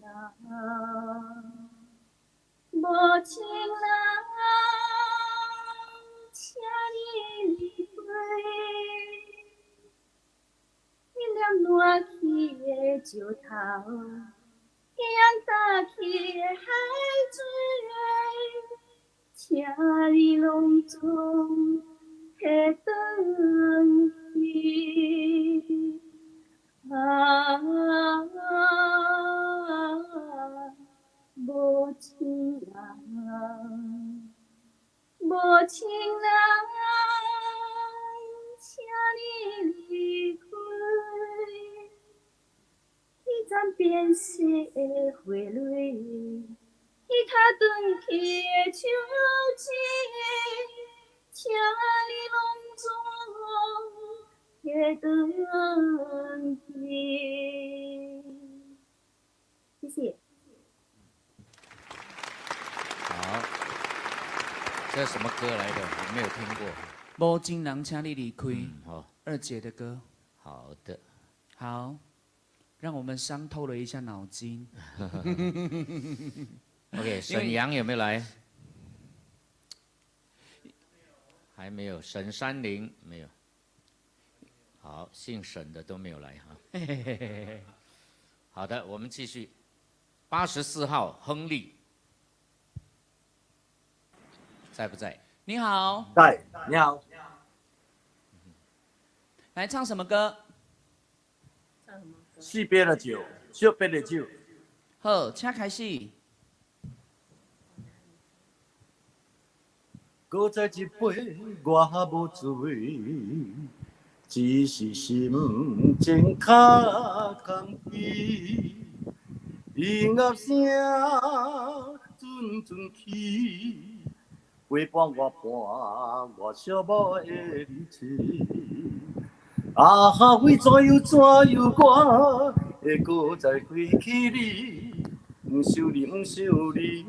人。無情人，請你離開。彼粒爛去的石頭，彼样干去的海水，請你攏總彼轉去。啊！無情人，無情人，請你離開。彼盞變色的花蕊，彼跤斷去的手指，請你攏總彼轉去。謝謝。好，這是什麼歌來的？我沒有聽過。無情人，請你離開。好，二姐的歌。好的。好，讓我們傷透了一下腦筋。 OK，沈陽有沒有來？還沒有。沈山林沒有。好，姓沈的都沒有來哈。好的，我們繼續。84號亨利。在不在？你好。在。你好。來唱什麼歌？唱什麼歌？四杯的酒，惜別的酒。好，請開始。閣再一杯，我無醉，只是心情較空虛。音樂聲陣陣起。陪伴我伴我寂寞的日子，啊哈，为怎样怎样我会阁再开起你？毋想你，毋想你，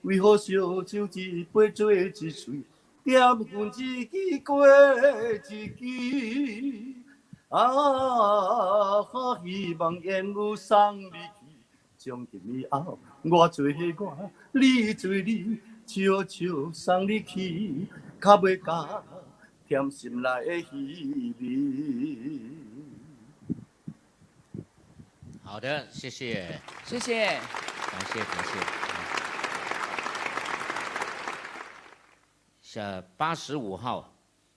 为何烧酒一杯做一喙，点分一支过一支？啊，希望缘有送你去，从今以后我做我，你做你，笑笑送你去，较袂加添心内的稀微。好的，谢谢，谢谢，感谢感谢。下85号，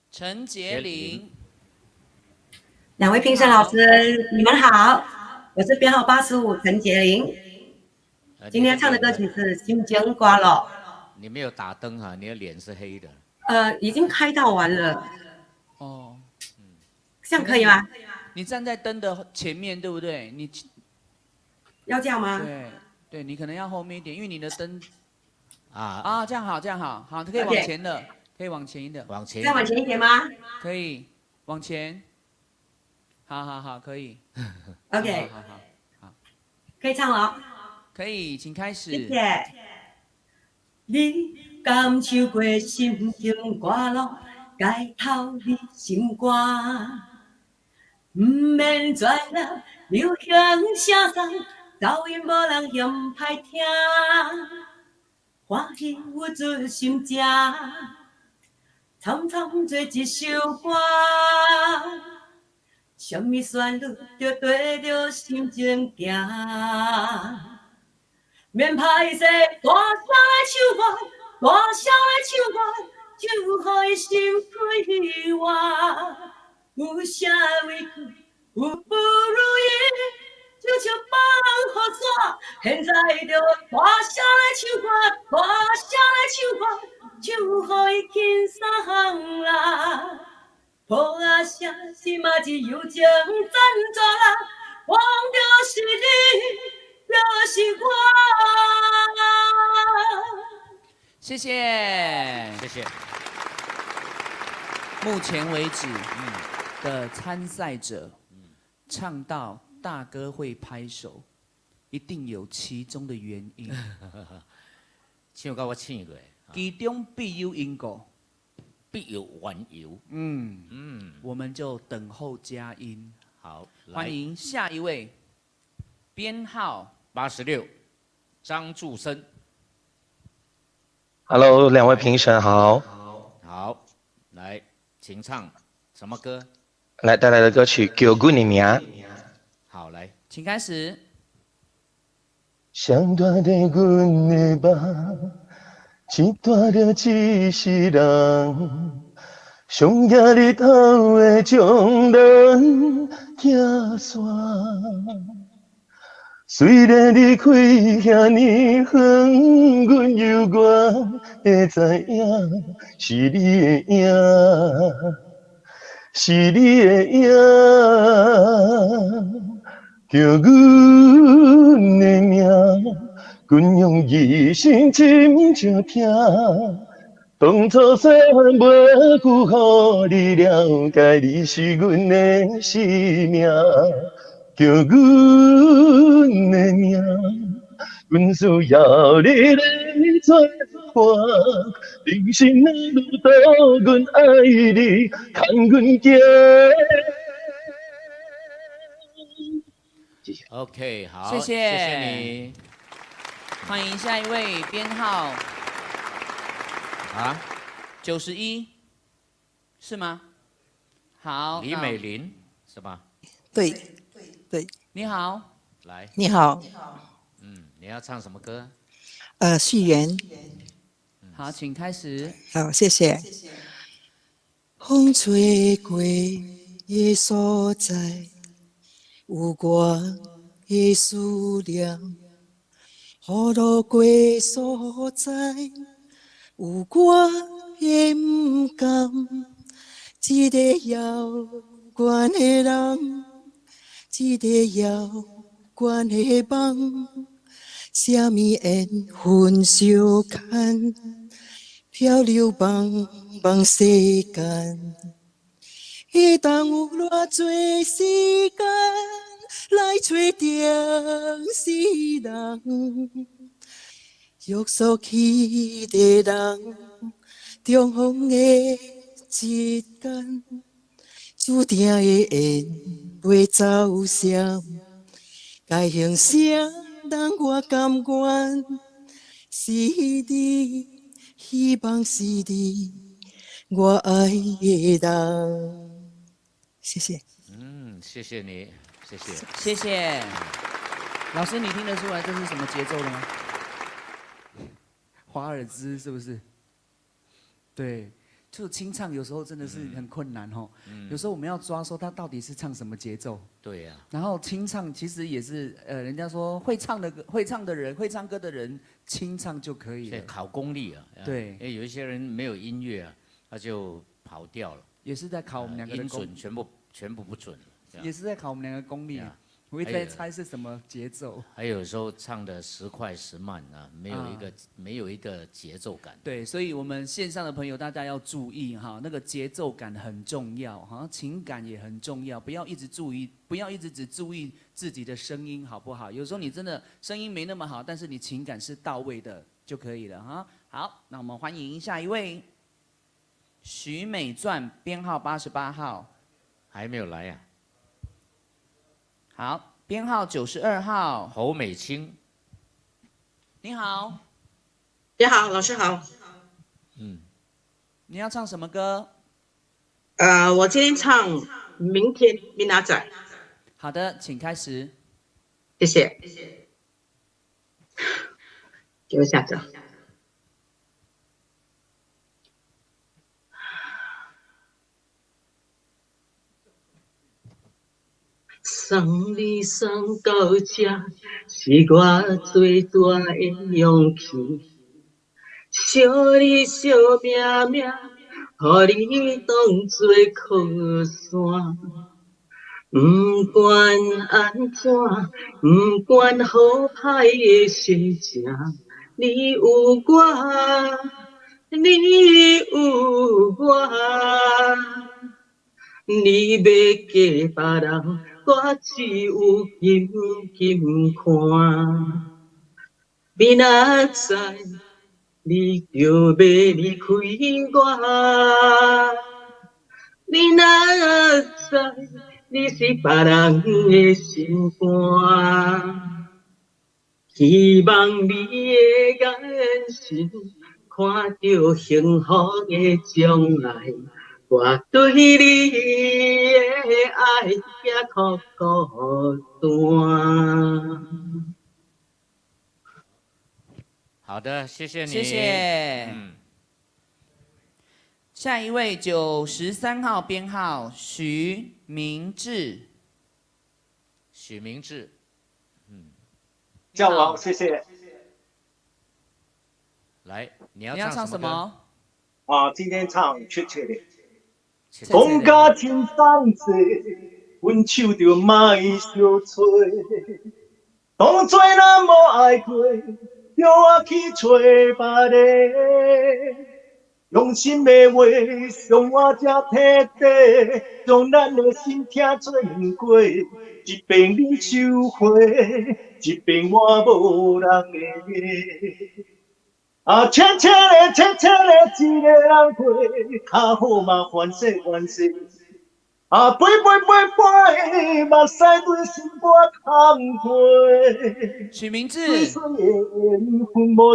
陈杰林。两位评审老师，你们好，我是编号85陈杰林。今天唱的歌曲是《心情歌咯》。你没有打灯哈，你的脸是黑的。已经开到完了。哦，这样可以吗？你站在灯的前面，对不对？你要这样吗？对，对你可能要后面一点，因为你的灯啊，这样好，这样好，好，可以往前的，可以往前一点，往前，再往前一点吗？可以，往前。好好好，可以。 OK，好好好，可以唱了。可以，请开始。谢谢。你敢唱过心情歌咯？街头你心肝，毋免全力流行声送，噪音无人嫌歹听，欢喜有出心情，惨惨做一首歌。什么旋律就对著心情行，免歹势，大声来唱歌，大声来唱歌，唱予伊心快活。有啥委屈，有不如意，就像放雨伞。现在就大声来唱歌，大声来唱歌，唱予伊轻松啦。破啊声是嘛是友情赞助啦，讲就是你，就是我。谢谢，谢谢。目前为止的参赛者，唱到大哥会拍手，一定有其中的原因。唱到我醒过，其中必有因果。必有缘由。我们就等候佳音。好，欢迎下一位，编号86，张柱生。 Hello，两位评审好。好，来，请唱什么歌？来带来的歌曲《叫阮的名》。好，来，请开始。谁带着阮的梦？一带着一世人，上额日头的将人拆散。虽然离开遐呢远，阮犹原会知影，是你的影，是你的影，叫阮的名。阮用一生深情听，当初细汉袂久，予你了解，你是阮的生命，叫阮的名，阮需要你来做伴。人生若路途，阮爱你，牵阮行。谢谢。OK，好，谢谢，谢谢你。欢迎下一位，编号91，是吗？好，李美玲是吧？对，对。你好，来，你好。你要唱什么歌？序言。好，请开始。好，谢谢。风吹过的所在，有我的思念。雨落过所在，有我的不甘。一个遥远的人，一个遥远的梦，啥物缘分相牵，漂流茫茫世间。彼当有偌济时间，來揣著死人，約束去的人，重逢的一天，注定的緣袂走散，該形成人我甘願，是你，希望是你，我愛的人。謝謝。嗯，謝謝你，謝謝。謝謝。老師，你聽得出來這是什麼節奏的嗎？華爾茲是不是？對，就清唱有時候真的是很困難哦。有時候我們要抓說他到底是唱什麼節奏。對呀。然後清唱其實也是，人家說會唱的人，會唱歌的人清唱就可以了。考功力啊。對。因為有一些人沒有音樂啊，他就跑掉了。也是在考我們兩個的功。音準全部不準。也是在考我們兩個功力。我一直在猜是什麼節奏。還有時候唱的時快時慢啊，沒有一個節奏感。對，所以我們線上的朋友大家要注意哈，那個節奏感很重要，哈，情感也很重要，不要一直注意，不要一直只注意自己的聲音，好不好？有時候你真的聲音沒那麼好，但是你情感是到位的就可以了哈。好，那我們歡迎下一位，徐美鑽，編號88號。還沒有來啊。好，編號92號。侯美清。你好。你好，老師好。嗯。你要唱什麼歌？我今天唱《明天明仔載》。好的，請開始。謝謝。給我下載。送你送到這，是我最大的勇氣。惜你惜命命，予你當作靠山。不管按怎，不管好歹的心情，你有我，你有我。你欲嫁別人，我只有紧紧看。明仔载，你就欲离开我。明仔载，你是别人的心肝。希望你的眼神，看著幸福的將來。我對你的愛也閣孤單。好的，謝謝你。謝謝。嗯。下一位93號編號徐明志。許明志，嗯。叫我，謝謝。來，你要唱什麼？啊，今天唱《切切的》。講甲真鬆勢，分手就莫相揣。當作咱無愛過，叫我去揣別个。用心的話，傷我才徹底，將咱的心疼做兩過。一邊你收花，一邊我無人的。啊，淺淺的，淺淺的，一个人过，較好嘛，凡势凡势。啊，飞飞飞飞，目屎对心肝空过。许明志。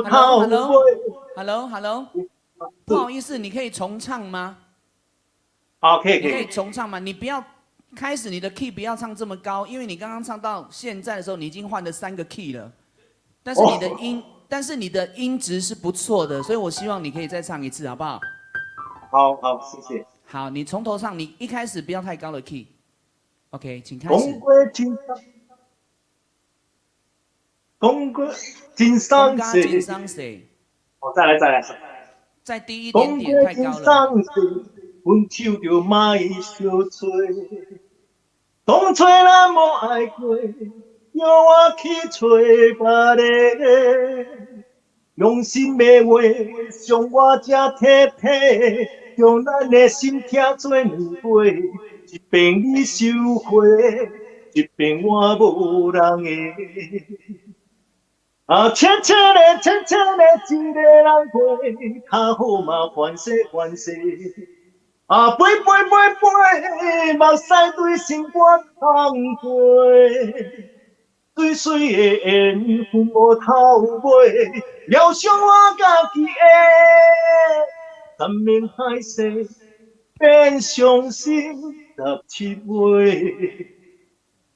Hello，Hello，Hello，不好意思，你可以重唱嗎？好，可以，你可以重唱嗎？你不要開始你的 key 不要唱這麼高，因為你剛剛唱到現在的時候，你已經換了3個 key 了，但是你的音。但是你的音質是不錯的，所以我希望你可以再唱一次，好不好？好好，謝謝。好，你從頭唱，你一開始不要太高的 key。OK，請開始。講過真鬆勢。我再來，再來。再低一點點，太高了。講過真鬆勢，分手就莫相揣。當初咱無愛過。叫我去揣別个，用心的話，傷我才徹底，將咱的心疼做兩杯。一邊你收花，这边我无人的。啊，浅浅的，浅浅的，一个人过，较好嘛，欢喜欢喜。啊，飞飞飞飞，目屎对心肝空过，水水的缘分无头尾，疗伤我家己的，山盟海誓变伤心17月，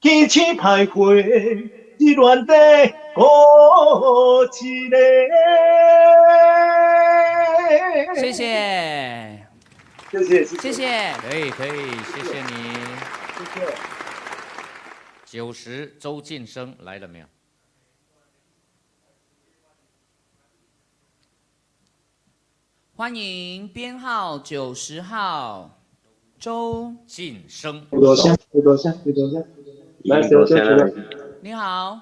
坚持徘徊。这恋地孤一个。谢谢，谢谢，谢谢，可以可以，谢谢你，谢谢。90，周晋生来了没有？欢迎编号90号周晋生。多谢，多谢，多谢。来，多谢。你好，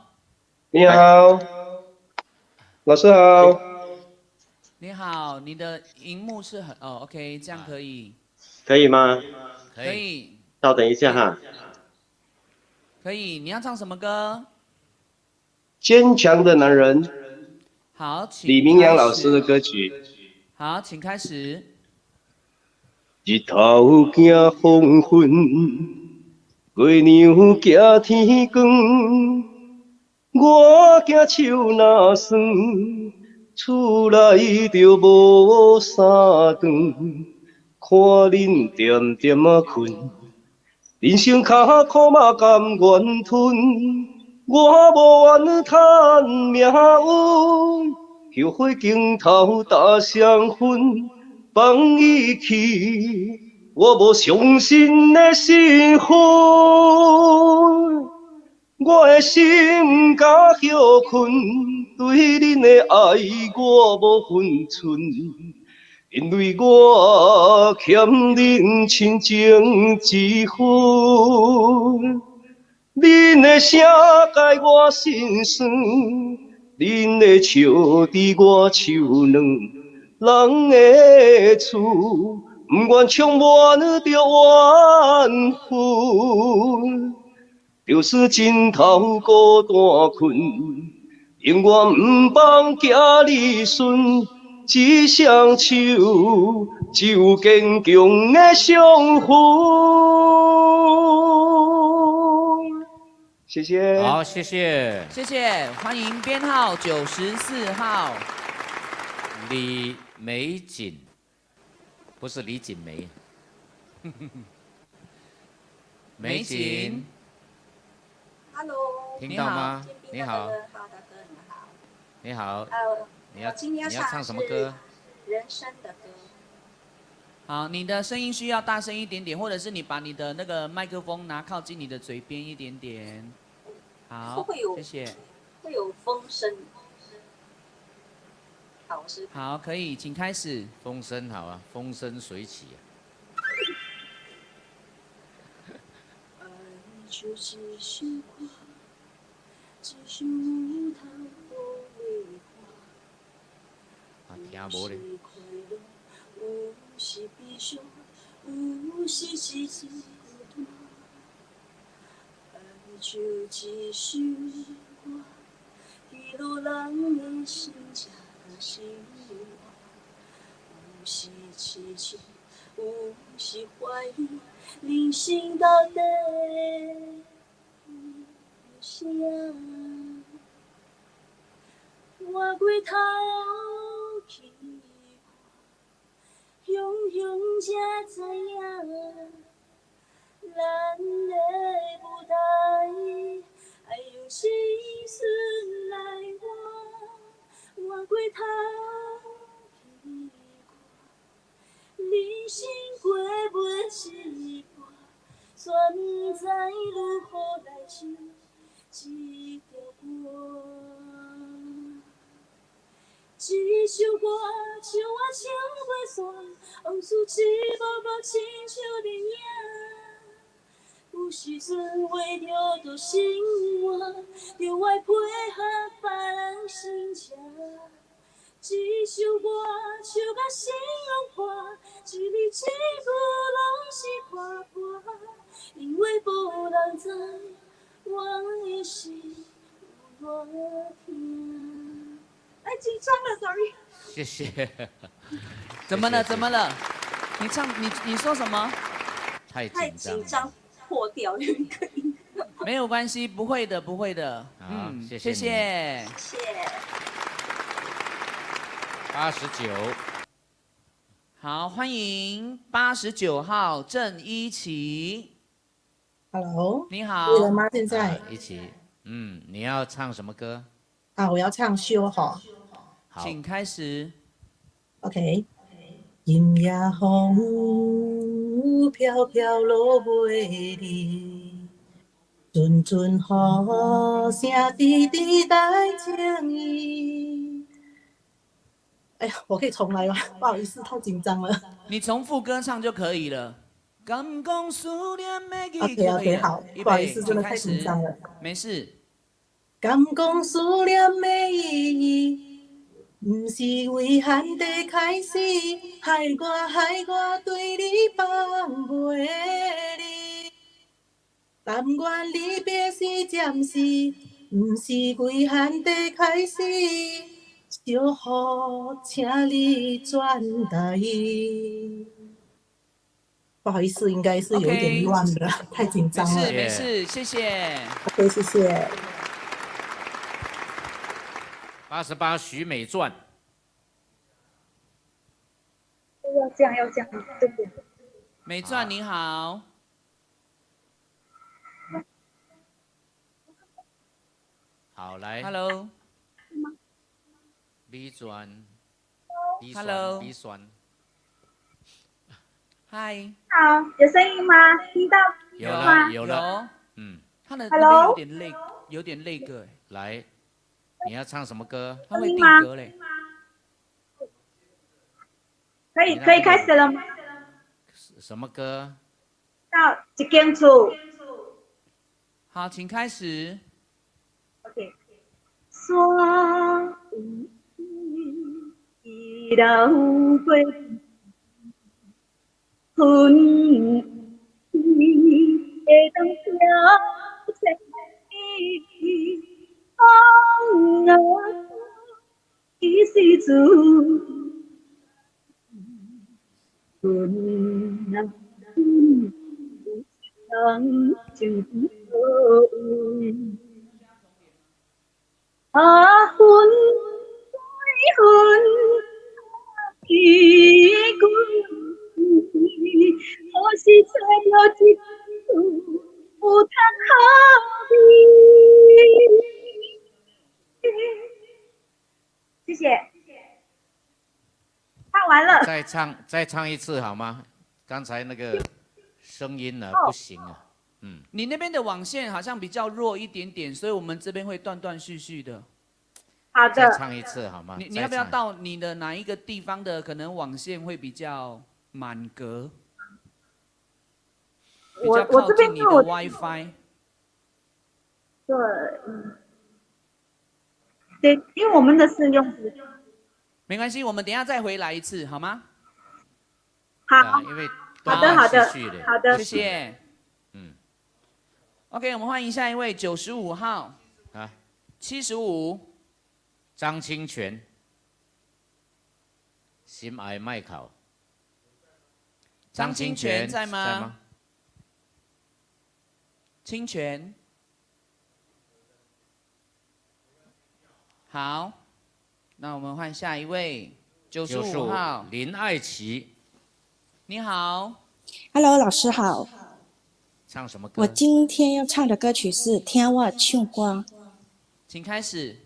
你好，老师好。你好，你的荧幕是很哦，OK，这样可以。可以吗？可以。稍等一下哈。可以，你要唱什么歌？坚强的男人。好，请。李明阳老师的歌曲。好，请开始。日头行黄昏。月娘行天光，我惊手若酸，厝内就无三顿。看恁点点仔困，人生较苦嘛甘愿吞。我无怨叹命运，后悔镜头打双分，放伊去。我无伤心的身份，我的心毋敢歇困，对恁的爱我无分寸，因为我欠恁亲情一份。恁的声共我心酸，恁的笑伫我手软，人的厝。不愿充满着怨恨，就是枕头孤单困，永远毋放行你顺，一双手只有坚强的伤痕。谢谢。好，谢谢。谢谢，欢迎编号94号李美锦。不是李锦梅，美锦，Hello，听到吗？你好，好，大哥你好，你好，你要唱什么歌？人生的歌。好，你的声音需要大声一点点，或者是你把你的那个麦克风拿靠近你的嘴边一点点。好，谢谢。会有风声。好，好，可以，请开始。风声好啊，风生水起啊。爱就是首歌，一首有通予话。啊，听无咧。有时悲伤，有时是孤单。爱就一首歌，记录人的心情。生活有时痴情，有时怀疑，人生到底为啥？我回头去看，雄雄才知影，咱的舞台爱用青春来换。换过头去看，人生过袂一半，煞毋知如何来唱这条歌。这首歌唱我唱袂煞，往事一幕幕亲像电影。有时阵为著著生活，著爱配合别人心情。这首歌唱甲心拢破，一字一句拢是破破，因为无人知我的心有偌疼。哎，紧张了，sorry。谢谢。怎么了？怎么了？你唱，你说什么？太太紧张，破掉有一个音。没有关系，不会的，不会的。嗯，谢谢。谢谢。谢。 89。好，欢迎89号郑一琪。 Hello，你好。对了吗？现在一起，嗯，你要唱什么歌？啊，我要唱《修好》。好，请开始。 OK。今夜风雨飘飘落袂离，阵阵雨声滴滴带情意。哎呀，我可以重来吗？不好意思，太紧张了。你重复歌唱就可以了。敢讲思念的意 OK OK，好，不好意思，真的太紧张了。没事。敢讲思念的意义，毋是遗憾的开始，害我害我对你放袂离。但愿离别是暂时，毋是遗憾的开始。小雨，请你转台。不好意思，应该是有一点乱了，太紧张了。没事没事，谢谢。 OK，谢谢。 88，徐美钻。要这样，要这样，对不对？美钻你好。好，来。 Hello。美钻。 Hello。美钻。嗨。好，有声音吗？听到有了，有了。嗯。他的那边有点累，有点累个。来，你要唱什么歌？他会定格嘞。可以，可以开始了吗？什么歌？到一间厝。好，请开始。 OK。山已流过，云会当飘千里，风啊，伊是自，阮啊，有人情倒位，啊，阮阮伊阮，可是找著一处有通好味。谢谢。唱完了。再唱，再唱一次好吗？刚才那个声音呢不行啊。嗯。你那边的网线好像比较弱一点点，所以我们这边会断断续续的。好的。再唱一次好吗？你要不要到你的哪一个地方的可能网线会比较满格？我这边你的 WiFi。对，嗯，对，因为我们的是用。没关系，我们等一下再回来一次，好吗？好。因为好的，好的，好的，谢谢。嗯。 OK，我们欢迎下一位，95号。啊。75。张清泉，心爱麦考。张清泉在吗？在吗？清泉。好，那我们换下一位，95号林爱琪。你好。 Hello，老师好。唱什么歌？我今天要唱的歌曲是《听我唱歌》。请开始。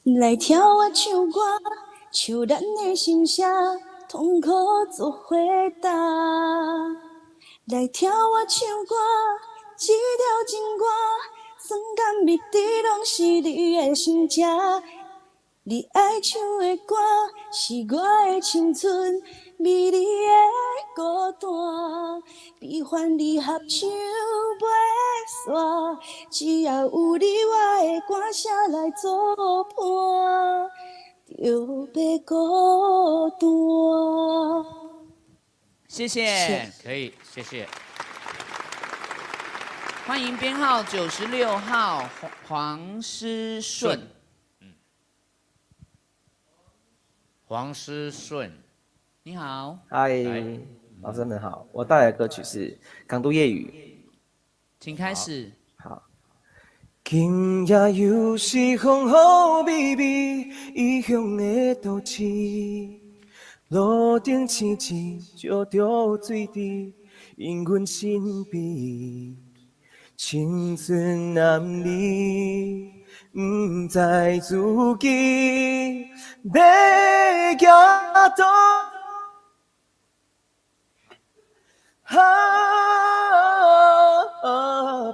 来听我唱歌，唱咱的心声，痛苦做伙担。来听我唱歌，这条情歌，酸甘蜜甜拢是你的心情。你爱唱的歌，是我的青春，美丽的孤单。悲欢离合唱袂煞，只要有你，我的歌声来作伴，就袂孤单。谢谢，可以，谢谢。欢迎编号96号黄思顺。黄思顺，你好。嗨，老师们好，我带来的歌曲是《港都夜雨》，请开始。好。今夜又是风雨微微，异乡的都市，路灯星星照著水滴，映阮身边。青春男儿，不知自己欲行佗。啊，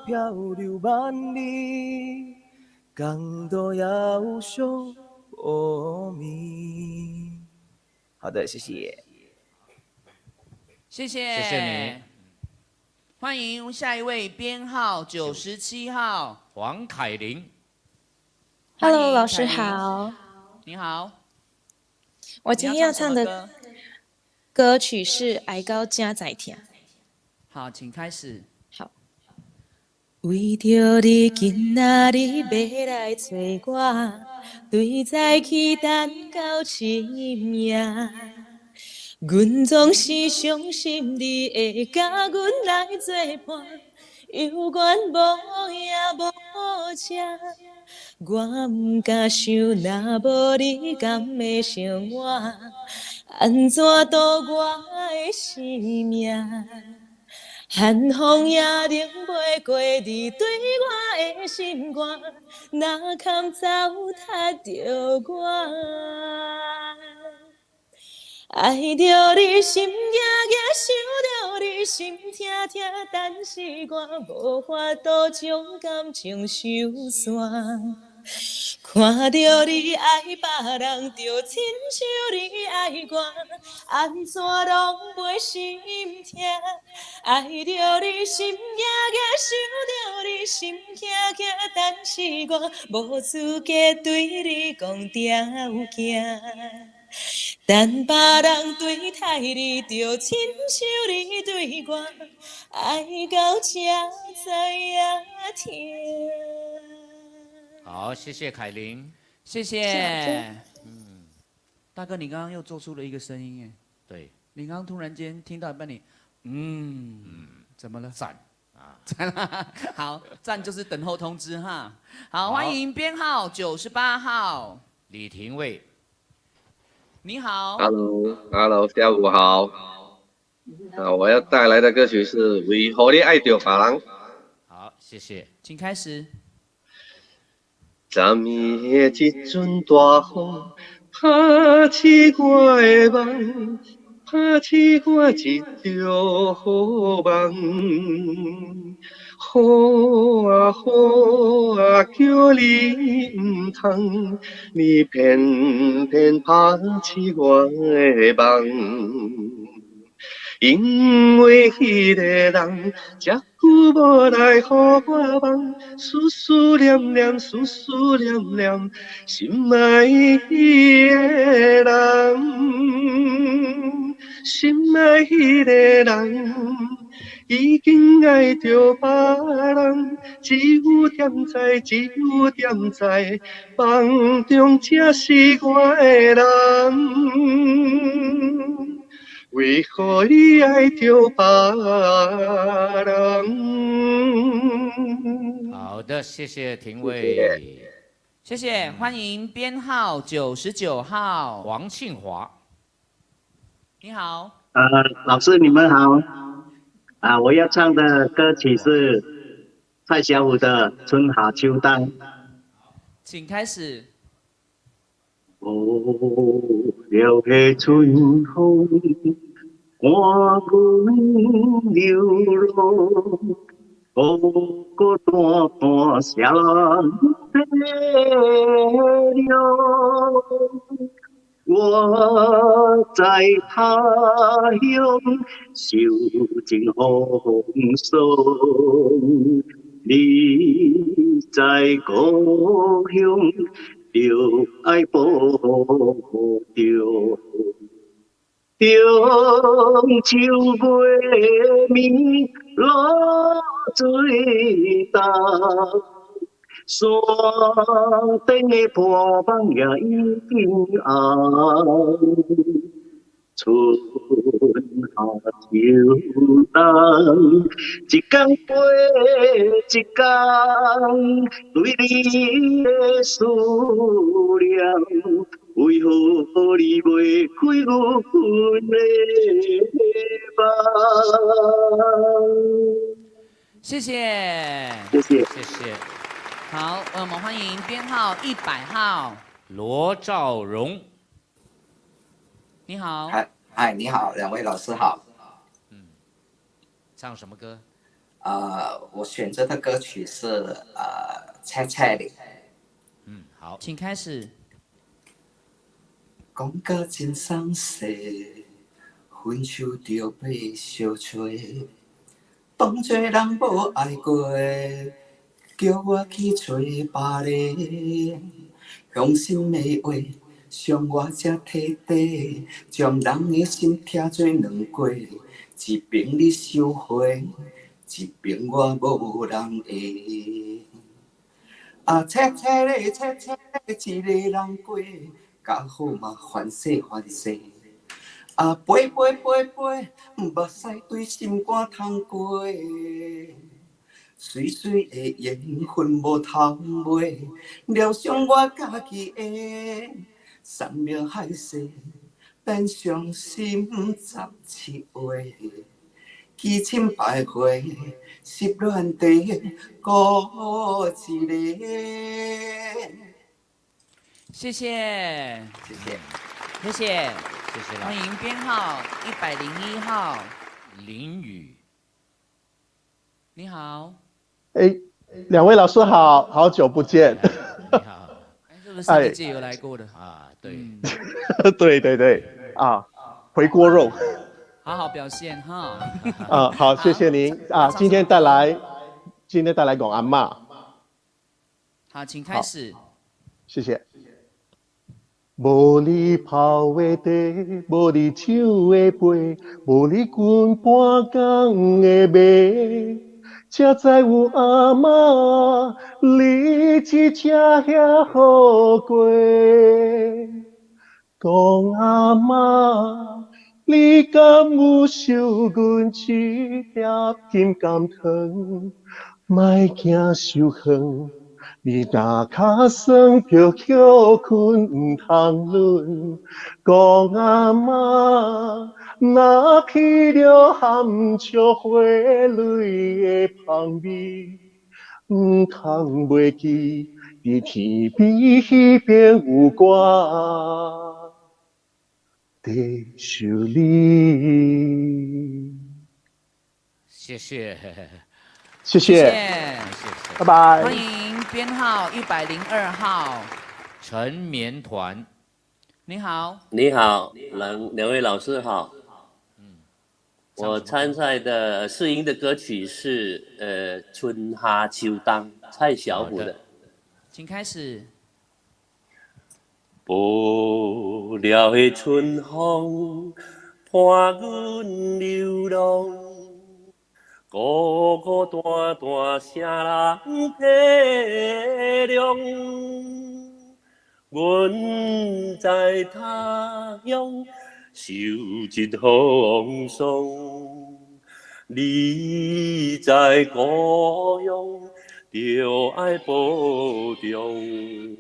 漂流万里，港都也有相暝。好的，谢谢。谢谢。谢谢你。欢迎下一位，编号97号黄凯琳。 Hello，老师好。你好。我今天要唱的歌曲是《爱到这才疼》。好，请开始。好。为著你今仔日欲来找我，对早起等到深夜。阮总是相信你会佮阮来作伴，犹原无影无迹。我毋敢想，若无你敢会生活，按怎度我的生命？寒风也冷袂过你对我的心肝，哪堪糟蹋著我？爱著你心惊惊，想著你心痛痛，但是我无法度将感情收线。看著你爱别人，就亲像你爱我，按怎拢袂心痛？爱著你心惊惊，想著你心痛痛，但是我无资格对你讲条件。等别人对待你，就亲像你对我，爱到这才疼。好，谢谢凯琳，谢谢。嗯，大哥，你刚刚又做出了一个声音，哎，对，你刚刚突然间听到一半，你，怎么了？赞啊，赞！好，赞就是等候通知哈。好，欢迎编号98号李廷卫。你好，Hello，Hello，下午好。啊，我要带来的歌曲是《为何你爱著别人》。好，谢谢，请开始。昨暝的一阵大雨，拍醒我的梦，拍醒我一场好梦。雨啊雨啊，叫你毋通，你偏偏拍醒我的梦。因为彼个人遮久无来予我梦，思思念念，思思念念，心爱彼个人，心爱彼个人，已经爱著别人，只有踮在，只有踮在梦中才是我的人。为何你爱著别人？好的，谢谢廷卫，谢谢，欢迎编号99号黄庆华。你好，老师你们好，啊，我要唱的歌曲是蔡小虎的《春夏秋冬》，请开始。无聊的春风，赶阮流浪，孤孤单单谁人体谅？我在他乡受尽风霜，你在故乡。就爱保重，中秋月暝，落水東，山頂的破夢也已經紅。春夏秋冬，一工過一工，對你的思念，為何你袂開阮的夢？謝謝，謝謝，謝謝。好，我們歡迎編號100號羅兆榮。你好。嗨嗨，你好，兩位老師好。嗯，唱什麼歌？我選擇的歌曲是猜猜的。嗯，好，請開始。講甲真鬆勢，分手著欲相揣，當作人無愛過，叫我去揣別个，傷心的話，傷我才徹底，將人的心拆做兩塊，一邊你收回，一邊我無人會。啊，切切咧，切切咧，一個人過，較好嘛，煩勢煩勢。啊，飛飛飛飛，目屎對心肝通過。水水的緣分無頭尾，療傷我家己的。山盟海誓變傷心17話，激情徘徊，失戀的孤一个。謝謝，謝謝，謝謝，謝謝。歡迎編號101號林宇，你好。哎，兩位老師好，好久不見。你好，是不是上一屆有來過的？啊，對，對對對，啊，回鍋肉。好好表現哈。啊，好，謝謝您啊，今天帶來講阿嬤。好，請開始。謝謝。無你泡的茶，無你唱的歌，無你滾半工的暝，才知有阿嬤，日子才遐好過。講阿嬤，你敢有收阮一粒金柑糖？莫驚傷遠。你若跤酸，著歇睏，毋通忍。講阿嬤，若去著含笑花蕊的芳味，毋通袂記，佇天邊彼邊有我佇想你。謝謝。謝謝，拜拜。歡迎編號102號陳綿團。你好，你好，兩位老師好。我參賽的試音的歌曲是春夏秋冬蔡小虎的，請開始。無聊的春風伴阮流浪。孤孤單單，啥人體諒？阮在他鄉受一風霜，你在故鄉著愛保重。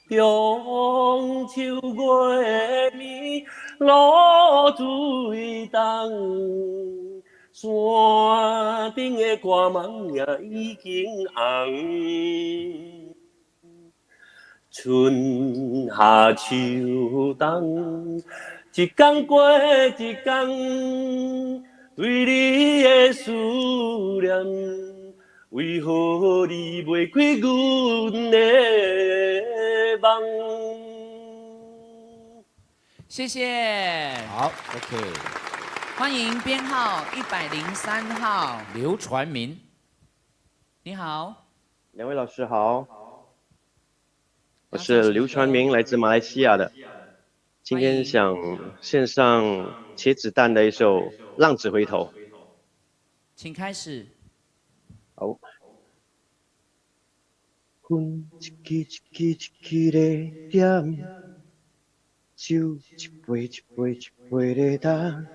中秋月暝露水重。山頂的歌夢也已經紅，春夏秋冬，一工過一工，對你的思念，為何你袂開阮的夢？謝謝。好，OK。歡迎編號103號劉傳明，你好，兩位老師好，我是劉傳明，來自馬來西亞的，今天想獻上茄子蛋的一首《浪子回頭》。請開始。好。薰一支一支一支咧點，酒一杯一杯一杯咧乾，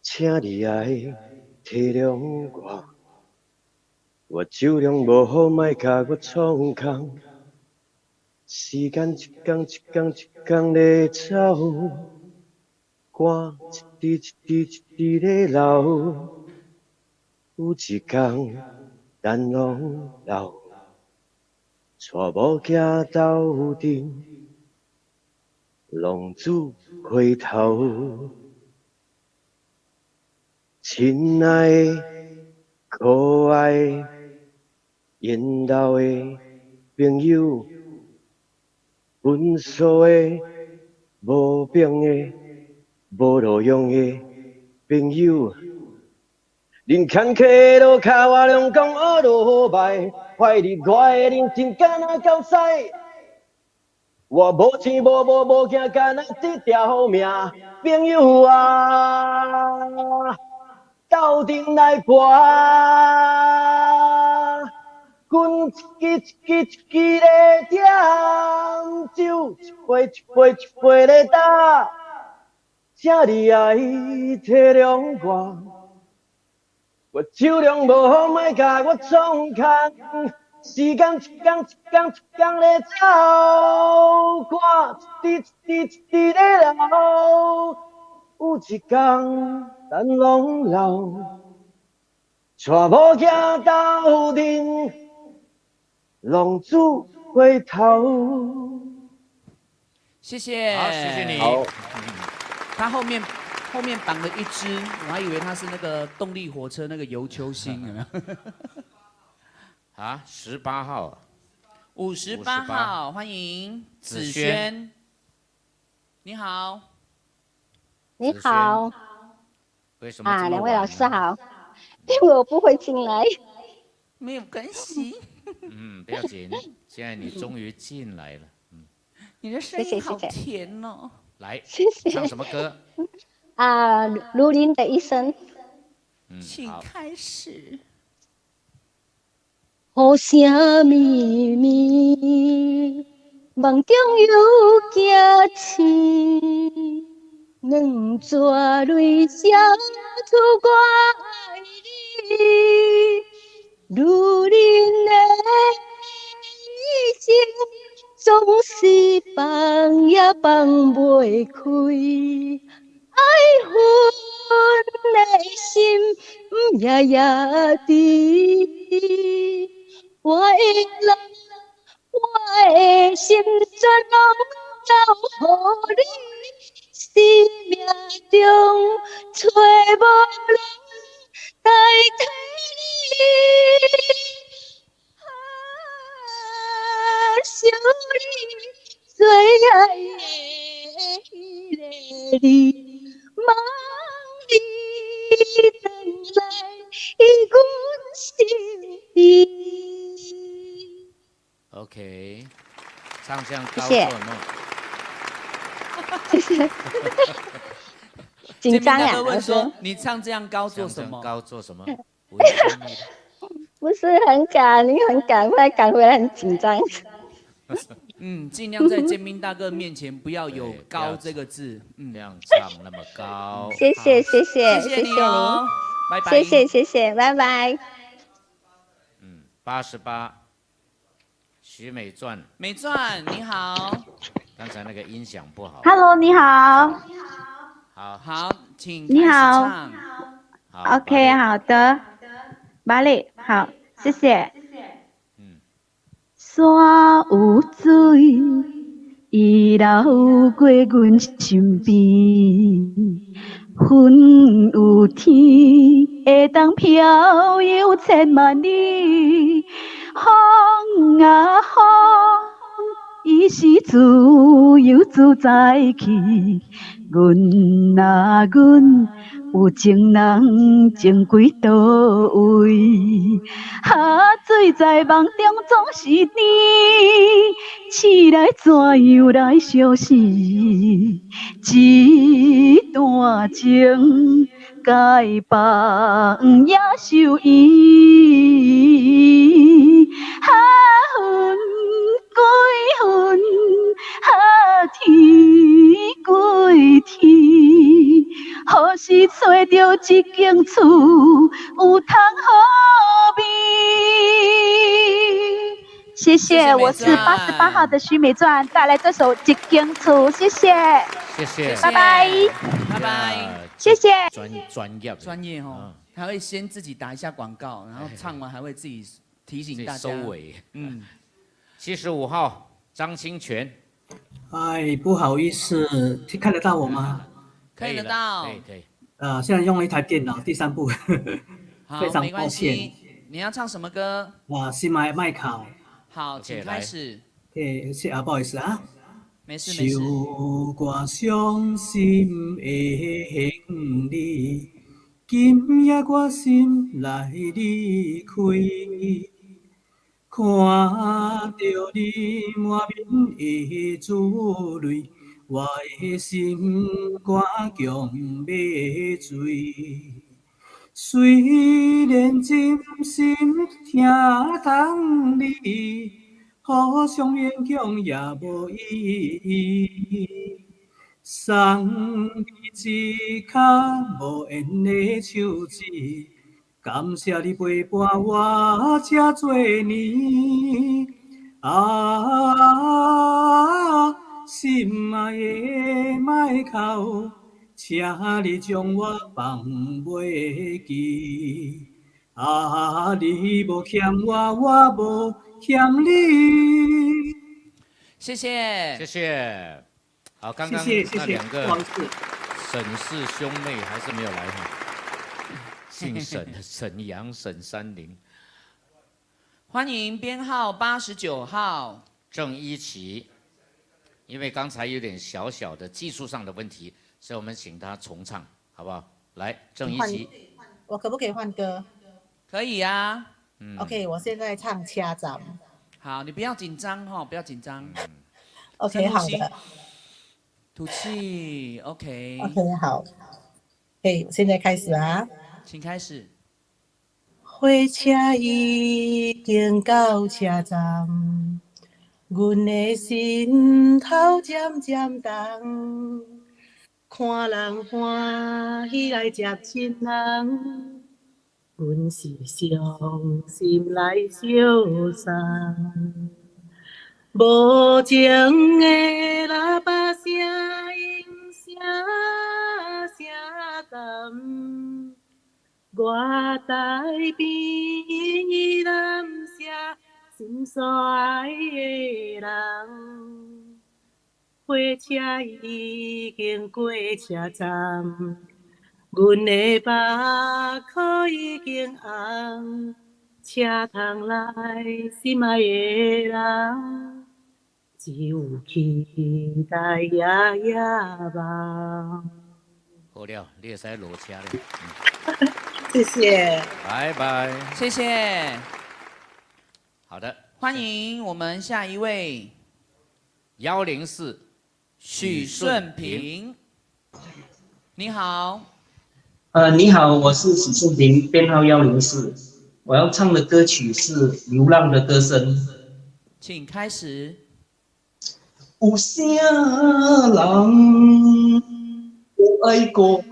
請你愛體諒我，我酒量無好，莫共我創空。時間一工一工一工咧走，汗一滴一滴一滴咧流，有一工咱攏老，娶某囝鬥陣，浪子回頭。親愛的、可愛的、緣投的朋友，分數的、無病的、無路用的朋友，恁牽客的路跤，我攏講學落敗，懷疑我的人生敢若狗屎。我無錢無無無驚，敢若這條命，朋友啊，鬥陣來搏。薰一支一支一支咧點，酒一杯一杯一杯咧乾，請你愛體諒我，我酒量無好，莫共我創空。時間一工一工一工咧走，汗一滴一滴一滴咧流，有一工咱攏老，娶某囝鬥陣，浪子回頭。謝謝。好，謝謝你。好。他後面綁了一隻，我還以為他是那個動力火車那個尤秋興，有沒有？啊，18號，58號，歡迎子軒。你好。你好。為什麼？啊，兩位老師好。因為我不會進來。沒有關係。嗯，不要緊，現在你終於進來了。嗯。你的聲音好甜哦。來，謝謝。唱什麼歌？啊，盧林的一生。嗯，請開始。雨聲绵綿，夢中又驚醒，兩撮淚寫出我愛你，女人的一生總是放也放袂開，愛恨的心夜夜甜。我的人，我的心全攏交予你，生命中揣無人代替你。啊，想你最愛的彼个你，望你轉來阮身邊。 OK，唱這樣高做夢。謝謝。緊張呀！問說你唱這樣高做什麼？高做什麼？不是很趕，你很趕，快趕回來很緊張。嗯，盡量在建斌大哥面前不要有“高”這個字，嗯，這樣唱那麼高。謝謝謝謝謝謝你哦，拜拜。謝謝謝謝，拜拜。嗯，88。徐美鑽，美鑽你好。剛才那個音響不好。 Hello，你好。好，好，請你好。好 OK，好的。巴力，好，謝謝。嗯。山有水，伊流過阮身邊；雲有天，會當飄遊千萬里。風啊風，伊是自由自在去。阮啊阮，有情人情歸佗位？哈，水在夢中總是甜，試來怎樣來相思？這段情解放也受伊，哈云归云，哈天归天，何时揣著一间厝有通好眠？谢谢，我是88号的徐美钻，带来这首《一间厝》，谢谢，谢谢，拜拜，拜拜，谢谢。专业，专业哦，他会先自己打一下广告，然后唱完还会自己提醒大家收尾。嗯，75号张清泉，哎，不好意思，看得到我吗？可以得到，可以可以。现在用了一台电脑，第三步，非常抱歉。你要唱什么歌？哇，心爱莫哭。好，请开始。诶，是啊，不好意思啊。没事没事。想我伤心的你，今夜我心内离开，看著你满面的珠泪，我的心肝强欲碎。虽然真心疼痛你，互相勉强也无意义。送你一跤无缘的手指，感谢你陪伴我这多年。啊，心爱的莫哭。请你将我放袂记，啊！你无欠我，我无欠你。谢谢，谢谢。好，刚刚那两个沈氏兄妹还是没有来哈。姓沈的沈阳、沈山林。欢迎编号89号郑一奇，因为刚才有点小小的技术上的问题。所以我们请他重唱，好不好？来，郑一奇，我可不可以换歌？可以啊。嗯。OK，我现在唱《车站》。好，你不要紧张哈，不要紧张。 OK，好的。吐气，OK。 OK，好。可以，现在开始啊。请开始。火车已经到车站，阮的心头渐渐重。看人欢喜来接亲人，阮是伤心来相送。无情的喇叭声音声声重，我台边伊南写心所爱的人。火车已经过车站，阮的目眶已经红。车窗内心爱的人，只有期待夜夜梦。好了，你会使落车了。谢谢。拜拜。谢谢。好的。欢迎我们下一位。104，许顺平，你好。你好，我是许顺平，编号104，我要唱的歌曲是《流浪的歌声》。请开始。有啥人无爱故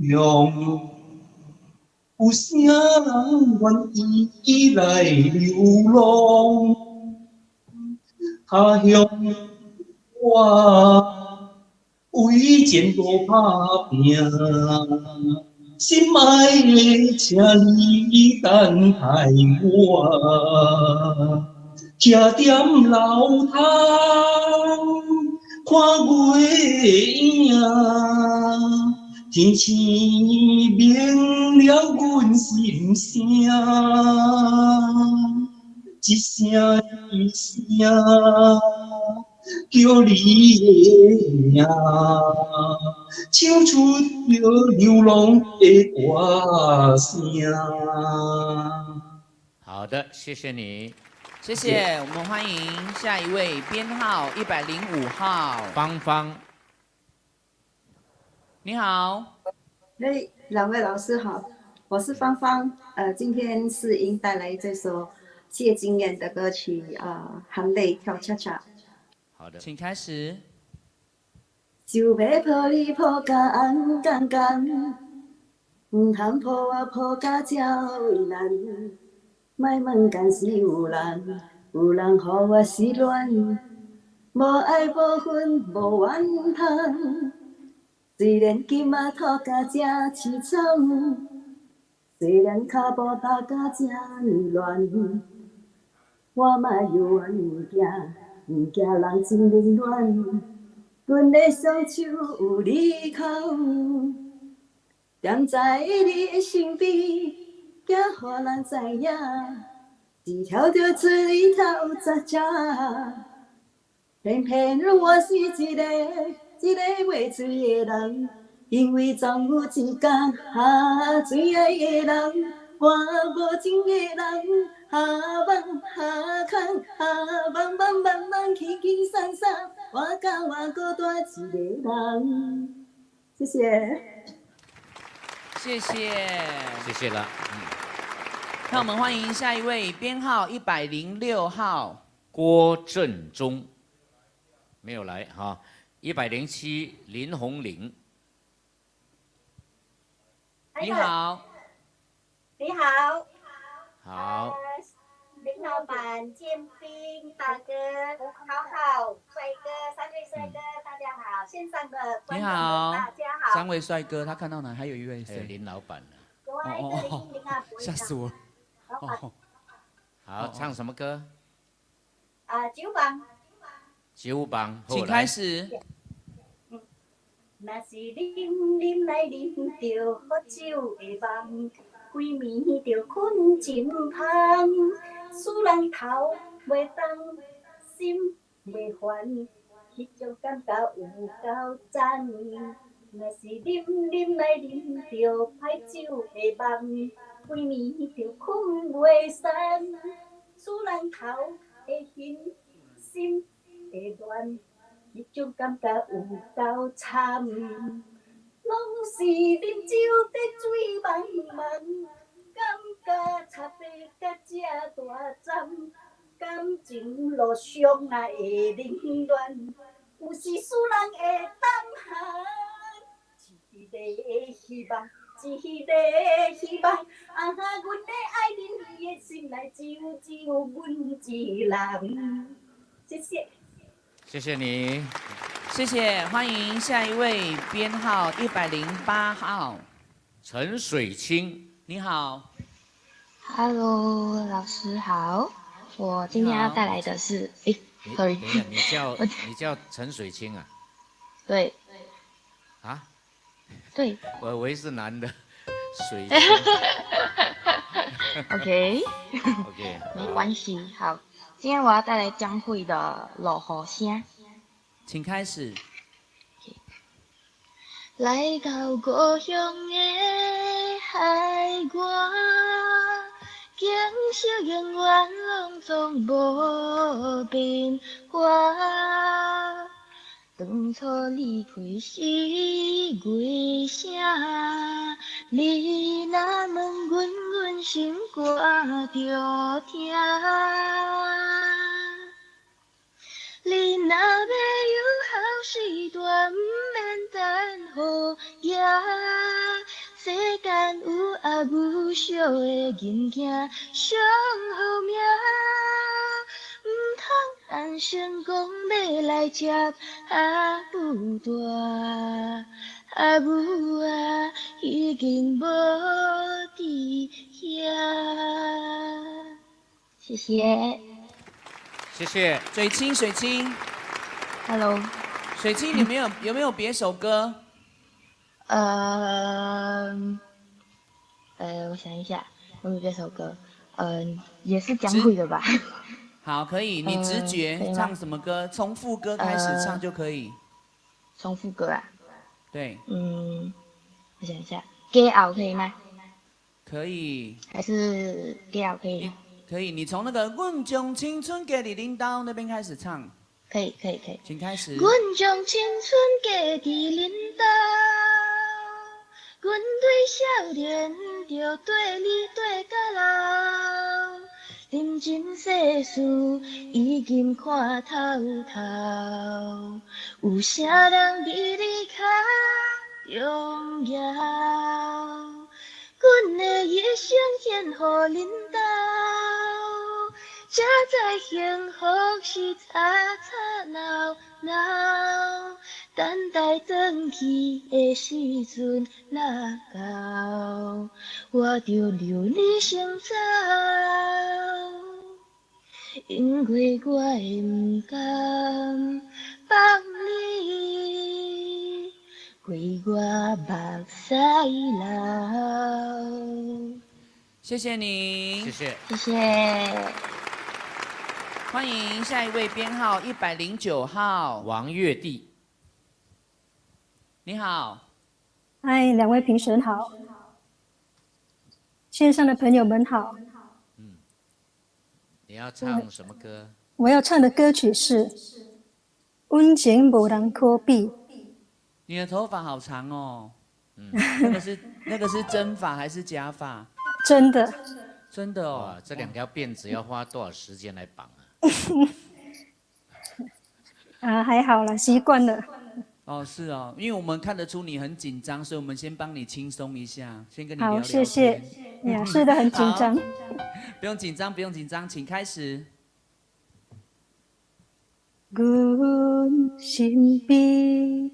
乡？有啥人愿意来流浪？他乡我为前途打拼，心爱的，请你等待我。徛踮楼头看月影，天星明了阮心声，一声一声叫你的名，唱出著流浪的歌声。好的，谢谢你。谢谢，我们欢迎下一位，编号105号，芳芳。你好。两位老师好，我是芳芳。今天是英带来这首谢金燕的歌曲啊，含泪跳恰恰。好的，请开始。想欲抱你抱甲红干干，毋通抱我抱甲这为难。莫问敢是有人，有人予我失恋，无爱无恨无怨叹。虽然今仔吐甲这凄惨，虽然跤步踏甲这呢乱，我嘛犹原毋惊，毋惊人情冷暖。阮的双手有你牵，踮在你的身边，惊予人知影，一跳就出里头十只。偏偏我是一个一个袂醉的人，因为总有一天，哈最爱的人，我无情的人，哈望哈空，哈望望望望，轻轻松松，我甘愿孤单一个人。谢谢。谢谢。谢谢了。那我们欢迎下一位，编号106号。郭振中没有来哈。107林红玲。你好。你好。好。林老板、建斌大哥、好好帅哥，三位帅哥，大家好，线上的观你众们好大家好。三位帅哥，他看到哪？还有一位谁？林老板。哦哦，吓死我了。哦，好，唱什么歌？啊，酒房。酒房。请开始。若是啉啉来啉著好酒的梦，规暝就困真香。使人头袂动，心袂烦，彼种感觉有够赞。若是啉啉来啉著歹酒的梦，规暝就困袂泝。使人头会晕，心会乱。彼种感觉有够惨，拢是啉酒伫醉茫茫，感觉插地甲这大针，感情路上啊会凌乱，有时使人会胆寒。一个希望，一个希望，啊，阮的爱人伊的心内只有只有阮一人。谢谢。谢谢你。谢谢，欢迎下一位，编号108号。陈水清。你好。 Hello，老师好，我今天要带来的是，诶，sorry，等一下，你叫陈水清啊？对。啊？对。我以为是男的，水清。 OK。 OK。没关系，好，今天我要带来江蕙的《落雨声》。请开始。来到故乡的海岸，景色永远拢总无变化。当初离开时为啥？你若问阮，阮心肝著疼。你若欲有好时段，毋免等雨夜。世间有阿母惜的囡仔上好命，毋通安心讲欲来接阿母大，阿母啊已经无伫遐。谢谢。谢谢。水清，水清。 Hello。水清，你有没有别首歌？我想一下，有没有别首歌？也是江蕙的吧。好，可以，你直觉可以吗？唱什么歌？从副歌开始唱就可以。从副歌啊。对。我想一下，给熬可以吗？可以。还是给熬可以？可以，你从那个“阮将青春给你领导”那边开始唱。可以，可以，可以。请开始。阮将青春嫁伫恁兜，阮对少年著缀你缀到老，人情世事已经看透透，有啥人比你较重要？阮的一生献予恁兜，才知幸福是吵吵闹闹。等待转去的时阵若到，我就留你先走，因为我会不甘放你为我目屎流。谢谢你，谢谢，谢谢。欢迎下一位编号109号王月娣。你好，嗨，两位评审好，线上的朋友们好。你要唱什么歌？我要唱的歌曲是《温情无人可比》。你的头发好长哦，那个是真发还是假发？真的。真的哦。哇，这两条辫子要花多少时间来绑啊？啊，还好啦，习惯了。哦，是哦，因为我们看得出你很紧张，所以我们先帮你轻松一下，先跟你聊好，聊谢谢天。呀，是的，很紧张。不用紧张，不用紧张，请开始。阮身边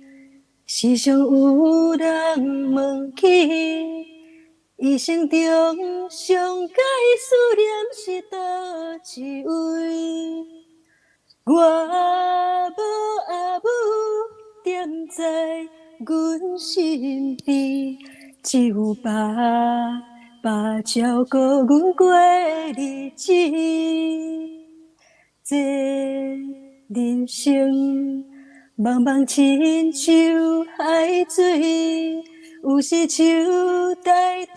时常有人问起，一生中上佳思念是佗一位？我无阿母踮在阮身边，只有爸爸照顾阮过日子。这人生茫茫亲像海水，有时树台顶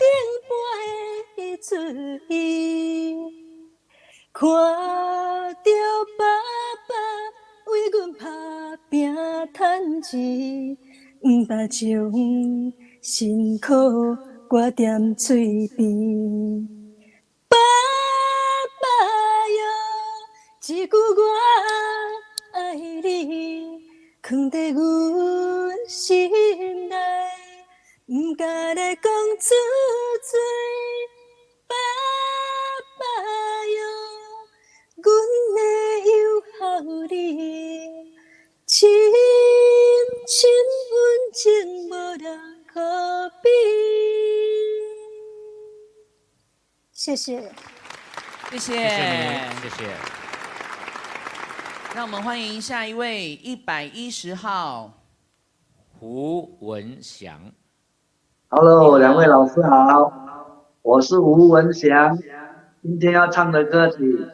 飞出去，看著爸爸为阮打拼趁钱，毋捌将辛苦挂踮喙边。爸爸哟，这句我爱你，藏伫阮心内，毋敢来讲出嘴。爸爸哟，阮会有孝你，深深温情无人可比。谢谢。谢谢，谢谢你，谢谢。让我们欢迎下一位110号胡文祥。 Hello，两位老师好，我是吴文祥，今天要唱的歌曲《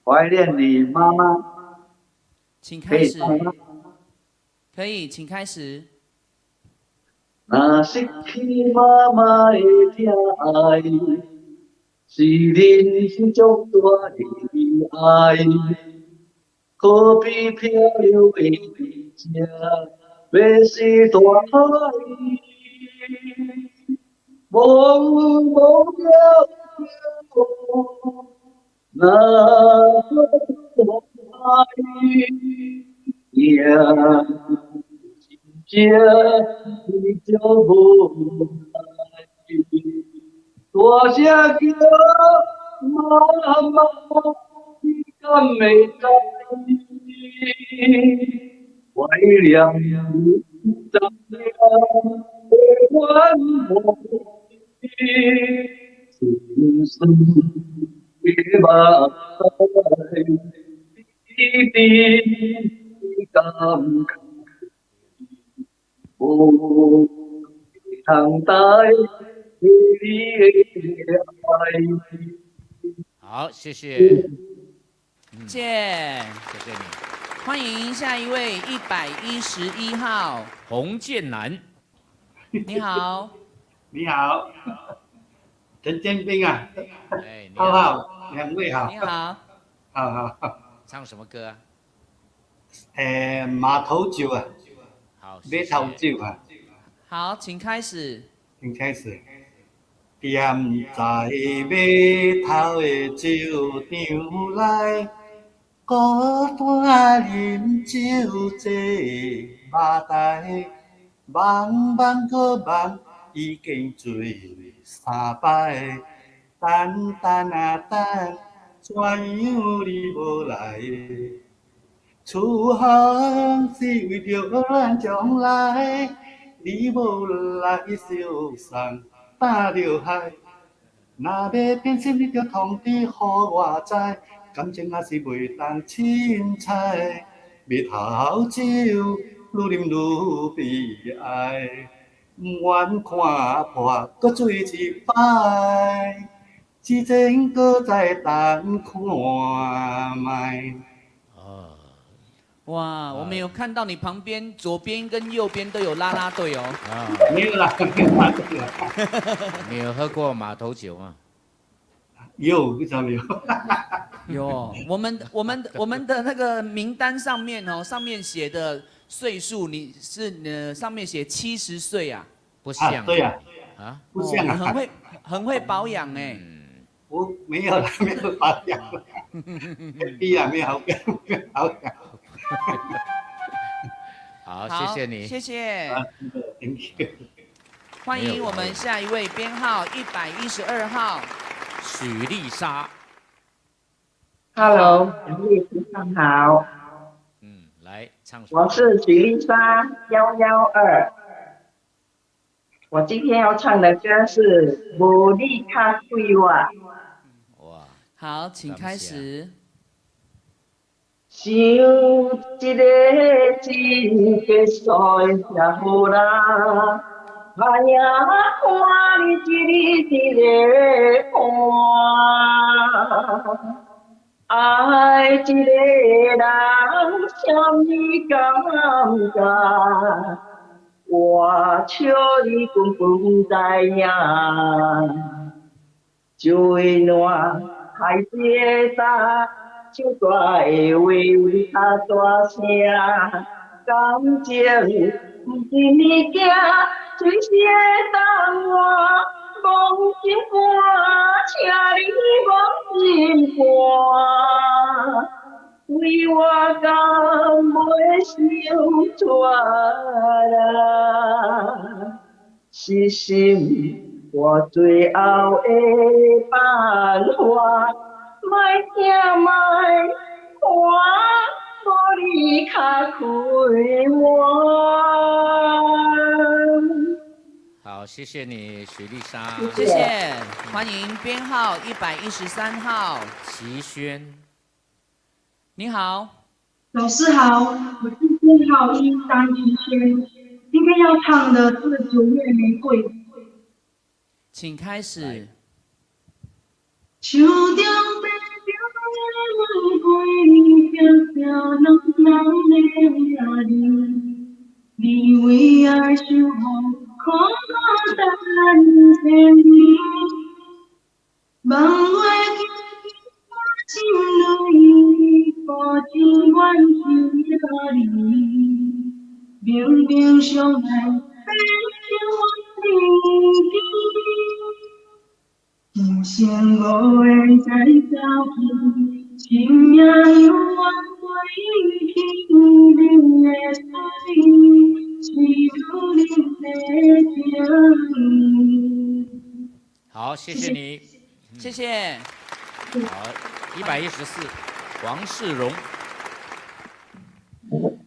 怀念你妈妈》，可请开始以唱吗？可以，请开始。若失去妈妈的疼爱，是人生足大的悲哀。可比漂流的船，欲死大海，茫茫渺渺，那海命真正伊足无奈，大声叫妈妈，你敢会知？怀念你怎样的愿望？心事的目屎，滴滴感慨，无通代替你的爱。好，谢谢。谢谢，谢谢你。欢迎下一位111号洪建南。你好，你好，陈建斌啊，哎，你好好，两位好，你好，好好，唱什么歌啊？哎，马头酒啊，好，马头酒啊，好，请开始。请开始。踮在码头的酒场内，孤单饮酒坐吧台，梦梦阁梦，已经醉三摆。等等啊等，怎样你无来？出航是为著咱将来，你无来相送。打著海，若欲变心，你著通知予我知。感情若是袂当凊彩，蜜桃酒愈啉愈悲哀，毋愿看破，阁醉一摆，痴情阁再等看觅。哇，我们有看到你旁边左边跟右边都有啦啦队哦。啊，没有啦，没有啦队啦。你有喝过马头酒吗？有，为啥没有？有，我们的那个名单上面哦，上面写的岁数，你是上面写70岁啊？不像。对呀。啊，不像啊。很会保养哎。我没有啦，没有保养。低啊，没有好养，没有保养。好，谢谢你，谢谢。 Thank you。欢迎我们下一位，编号112号，许丽莎。 Hello，两位主持人好。嗯，来唱。我是许丽莎，112。我今天要唱的歌是《无你較快活》。哇！好，请开始。想一个真结束的好人，哎呀，看你一日一日看，爱一个人啥物感觉？我笑你根本毋知影，水烂海一个唱大的话你较大声，感情毋是物件，随时会当换。戆心肝，请你戆心肝，为我敢袂想出来，是心我最后的办法。莫听莫看，无你較快活。好，谢谢你，许丽莎。谢谢，欢迎编号113号齐轩。你好，老师好，我是编号13齐轩，今天要唱的是《九月玫瑰》。请开始。手中白中的玫瑰，闪闪浓浓的影子，你为爱守护，苦苦等千年，梦袂记我心内，孤情愿受你，明明相爱变成离奇。人生无会再走去，生命永远过去。恁的水是女人的情。好，谢谢你，谢谢。好，114，黄世荣。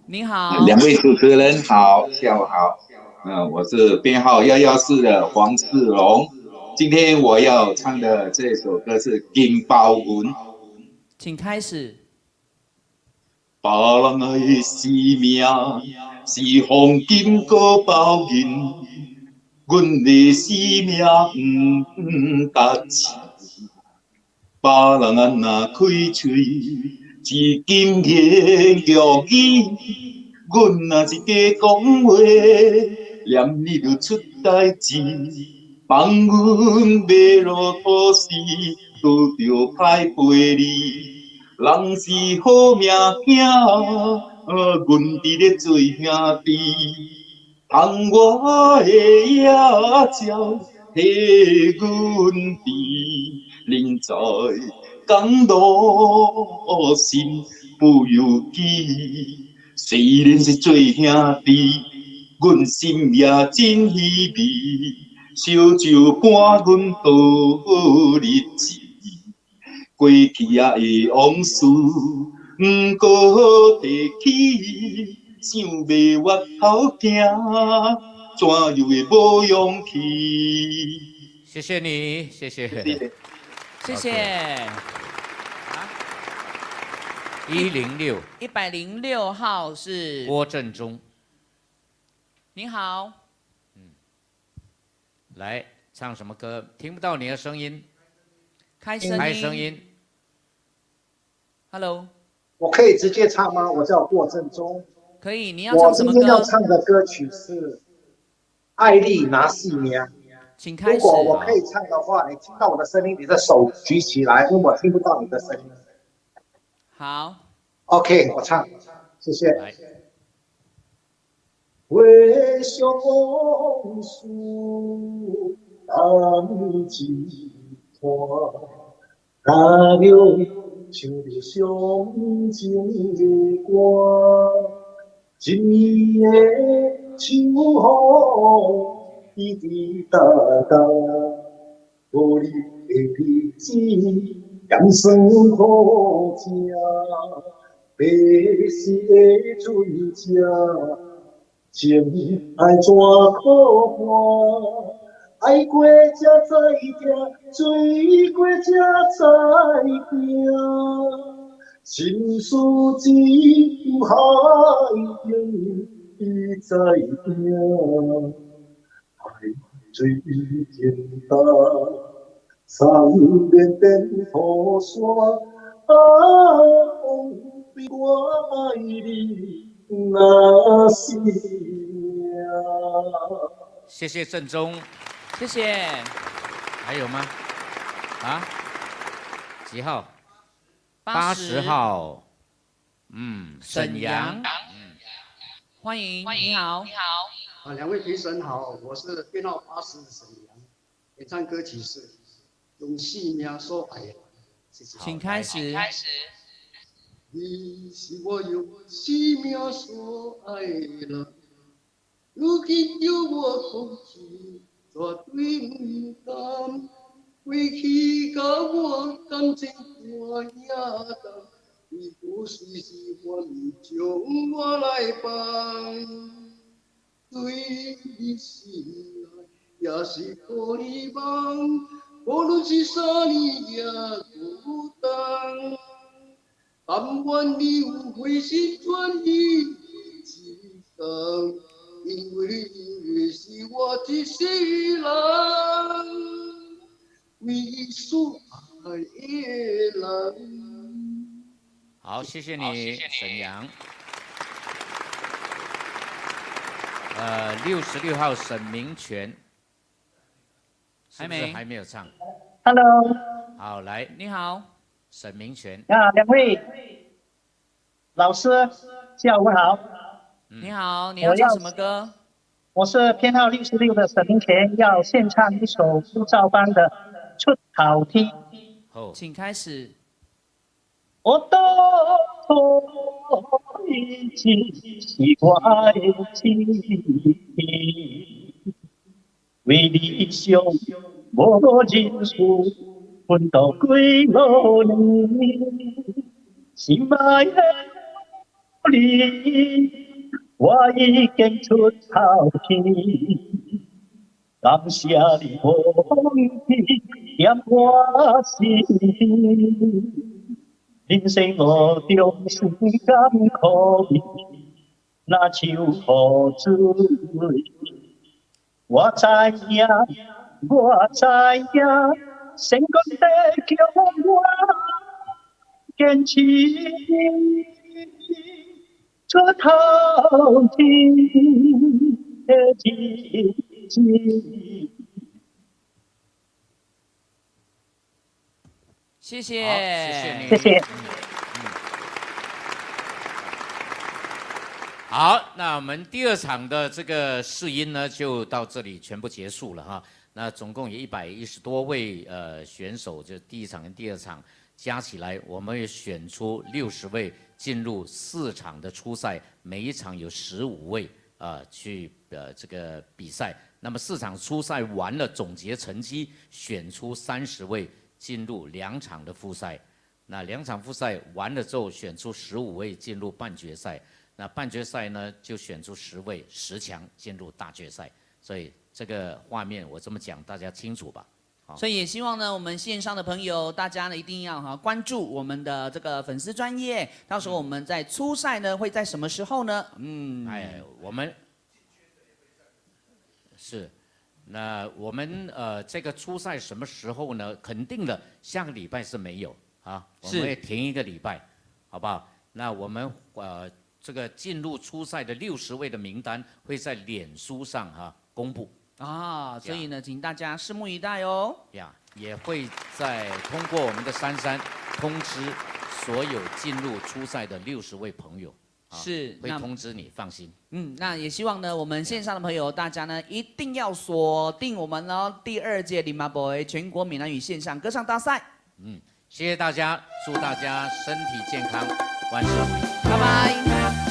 你好，两位主持人好，下午好。我是编号114的黄世荣。今天我要唱的这首歌是《金包银》，请开始。别人的生命是黄金阁包银，阮的生命毋值钱。别人啊若开喙是金言玉语，阮若是假讲话，念你就出代志。放阮欲落土时，拄著歹陪你。人是好命囝，阮伫咧做兄弟。当我的野鸟替阮治，人在江路心不由己。虽然是做兄弟，阮心也真稀微。烧酒伴阮度日子，过去啊的往事，毋过提起，想袂越头行，怎又会无勇气？谢谢你，谢谢，谢谢。 106， 106号是郭振中。你好。来唱什么歌？听不到你的声音。开声音。开声音。 Hello。我可以直接唱吗？我叫郭振中。可以，你要唱什么歌？我今天要唱的歌曲是《爱丽拿细命》。请开始。如果我可以唱的话，你听到我的声音，你的手举起来，因为我听不到你的声音。好。 OK，我唱，谢谢。回想往事，谈一段，若着唱着伤情的歌，一暝的秋风滴滴答答，无你的日子咸酸苦食，白时的水车。情爱怎可换？爱过才知疼，醉过才知拼。心事只有海鹰伊知影。海水已经干，山连变土山。啊，王妃我爱你。那是命。谢谢郑中，谢谢。还有吗？啊？几号？80号。沈阳。欢迎，你好。你好。啊，两位评审好，我是编号80的沈阳，演唱歌曲是《用生命所爱的》，谢谢。请开始。开始。你是我用生命所爱的人，如今叫我放弃，绝对不甘。过去佮我感情看遐重，你阁随时愿意将我来放。对你心内也是予你梦，无论是啥年也孤单。甘愿你有回心转意一天，因为是我一世人唯一所爱的人。好，谢谢你，沈阳。66号沈明权，还没，还没有唱。 Hello。好，来，你好。沈明权。啊，两位老师，下午好。你好，你要唱什么歌？我是编号66的沈明权，要献唱一首苏兆邦的《出头天》。好，请开始。我当初已经是我的志气，为理想无认输。奋斗几落年，心爱的你，我已经出头天。感谢你无放弃，踮我身边。人生路中是甘苦味，若像雨水。我知影，我知影。成功得叫我坚持出头天的日子。谢谢，谢谢你，谢谢。好，那我們第二場的這個試音呢，就到這裡全部結束了哈。那總共有110多位選手，就第一場跟第二場加起來，我們會選出60位進入四場的初賽，每一場有15位去這個比賽。那麼四場初賽完了，總結成績，選出30位進入兩場的複賽。那兩場複賽完了之後，選出15位進入半決賽。那半決賽呢，就選出10位10強進入大決賽。所以這個畫面我這麼講，大家清楚吧？所以也希望呢，我們線上的朋友，大家呢一定要哈關注我們的這個粉絲專頁。到時候我們在初賽呢會在什麼時候呢？哎，我們是，那我們這個初賽什麼時候呢？肯定的，下個禮拜是沒有啊，我們會停一個禮拜，好不好？那我們這個進入初賽的60位的名單會在臉書上哈公布。啊，所以呢，請大家拭目以待哦。呀，也會在通過我們的珊珊通知所有進入初賽的60位朋友。會通知你，放心。那也希望呢，我們線上的朋友，大家呢一定要鎖定我們哦，第二屆林阿伯全國閩南語線上歌唱大賽。謝謝大家，祝大家身體健康，萬事如意。拜拜。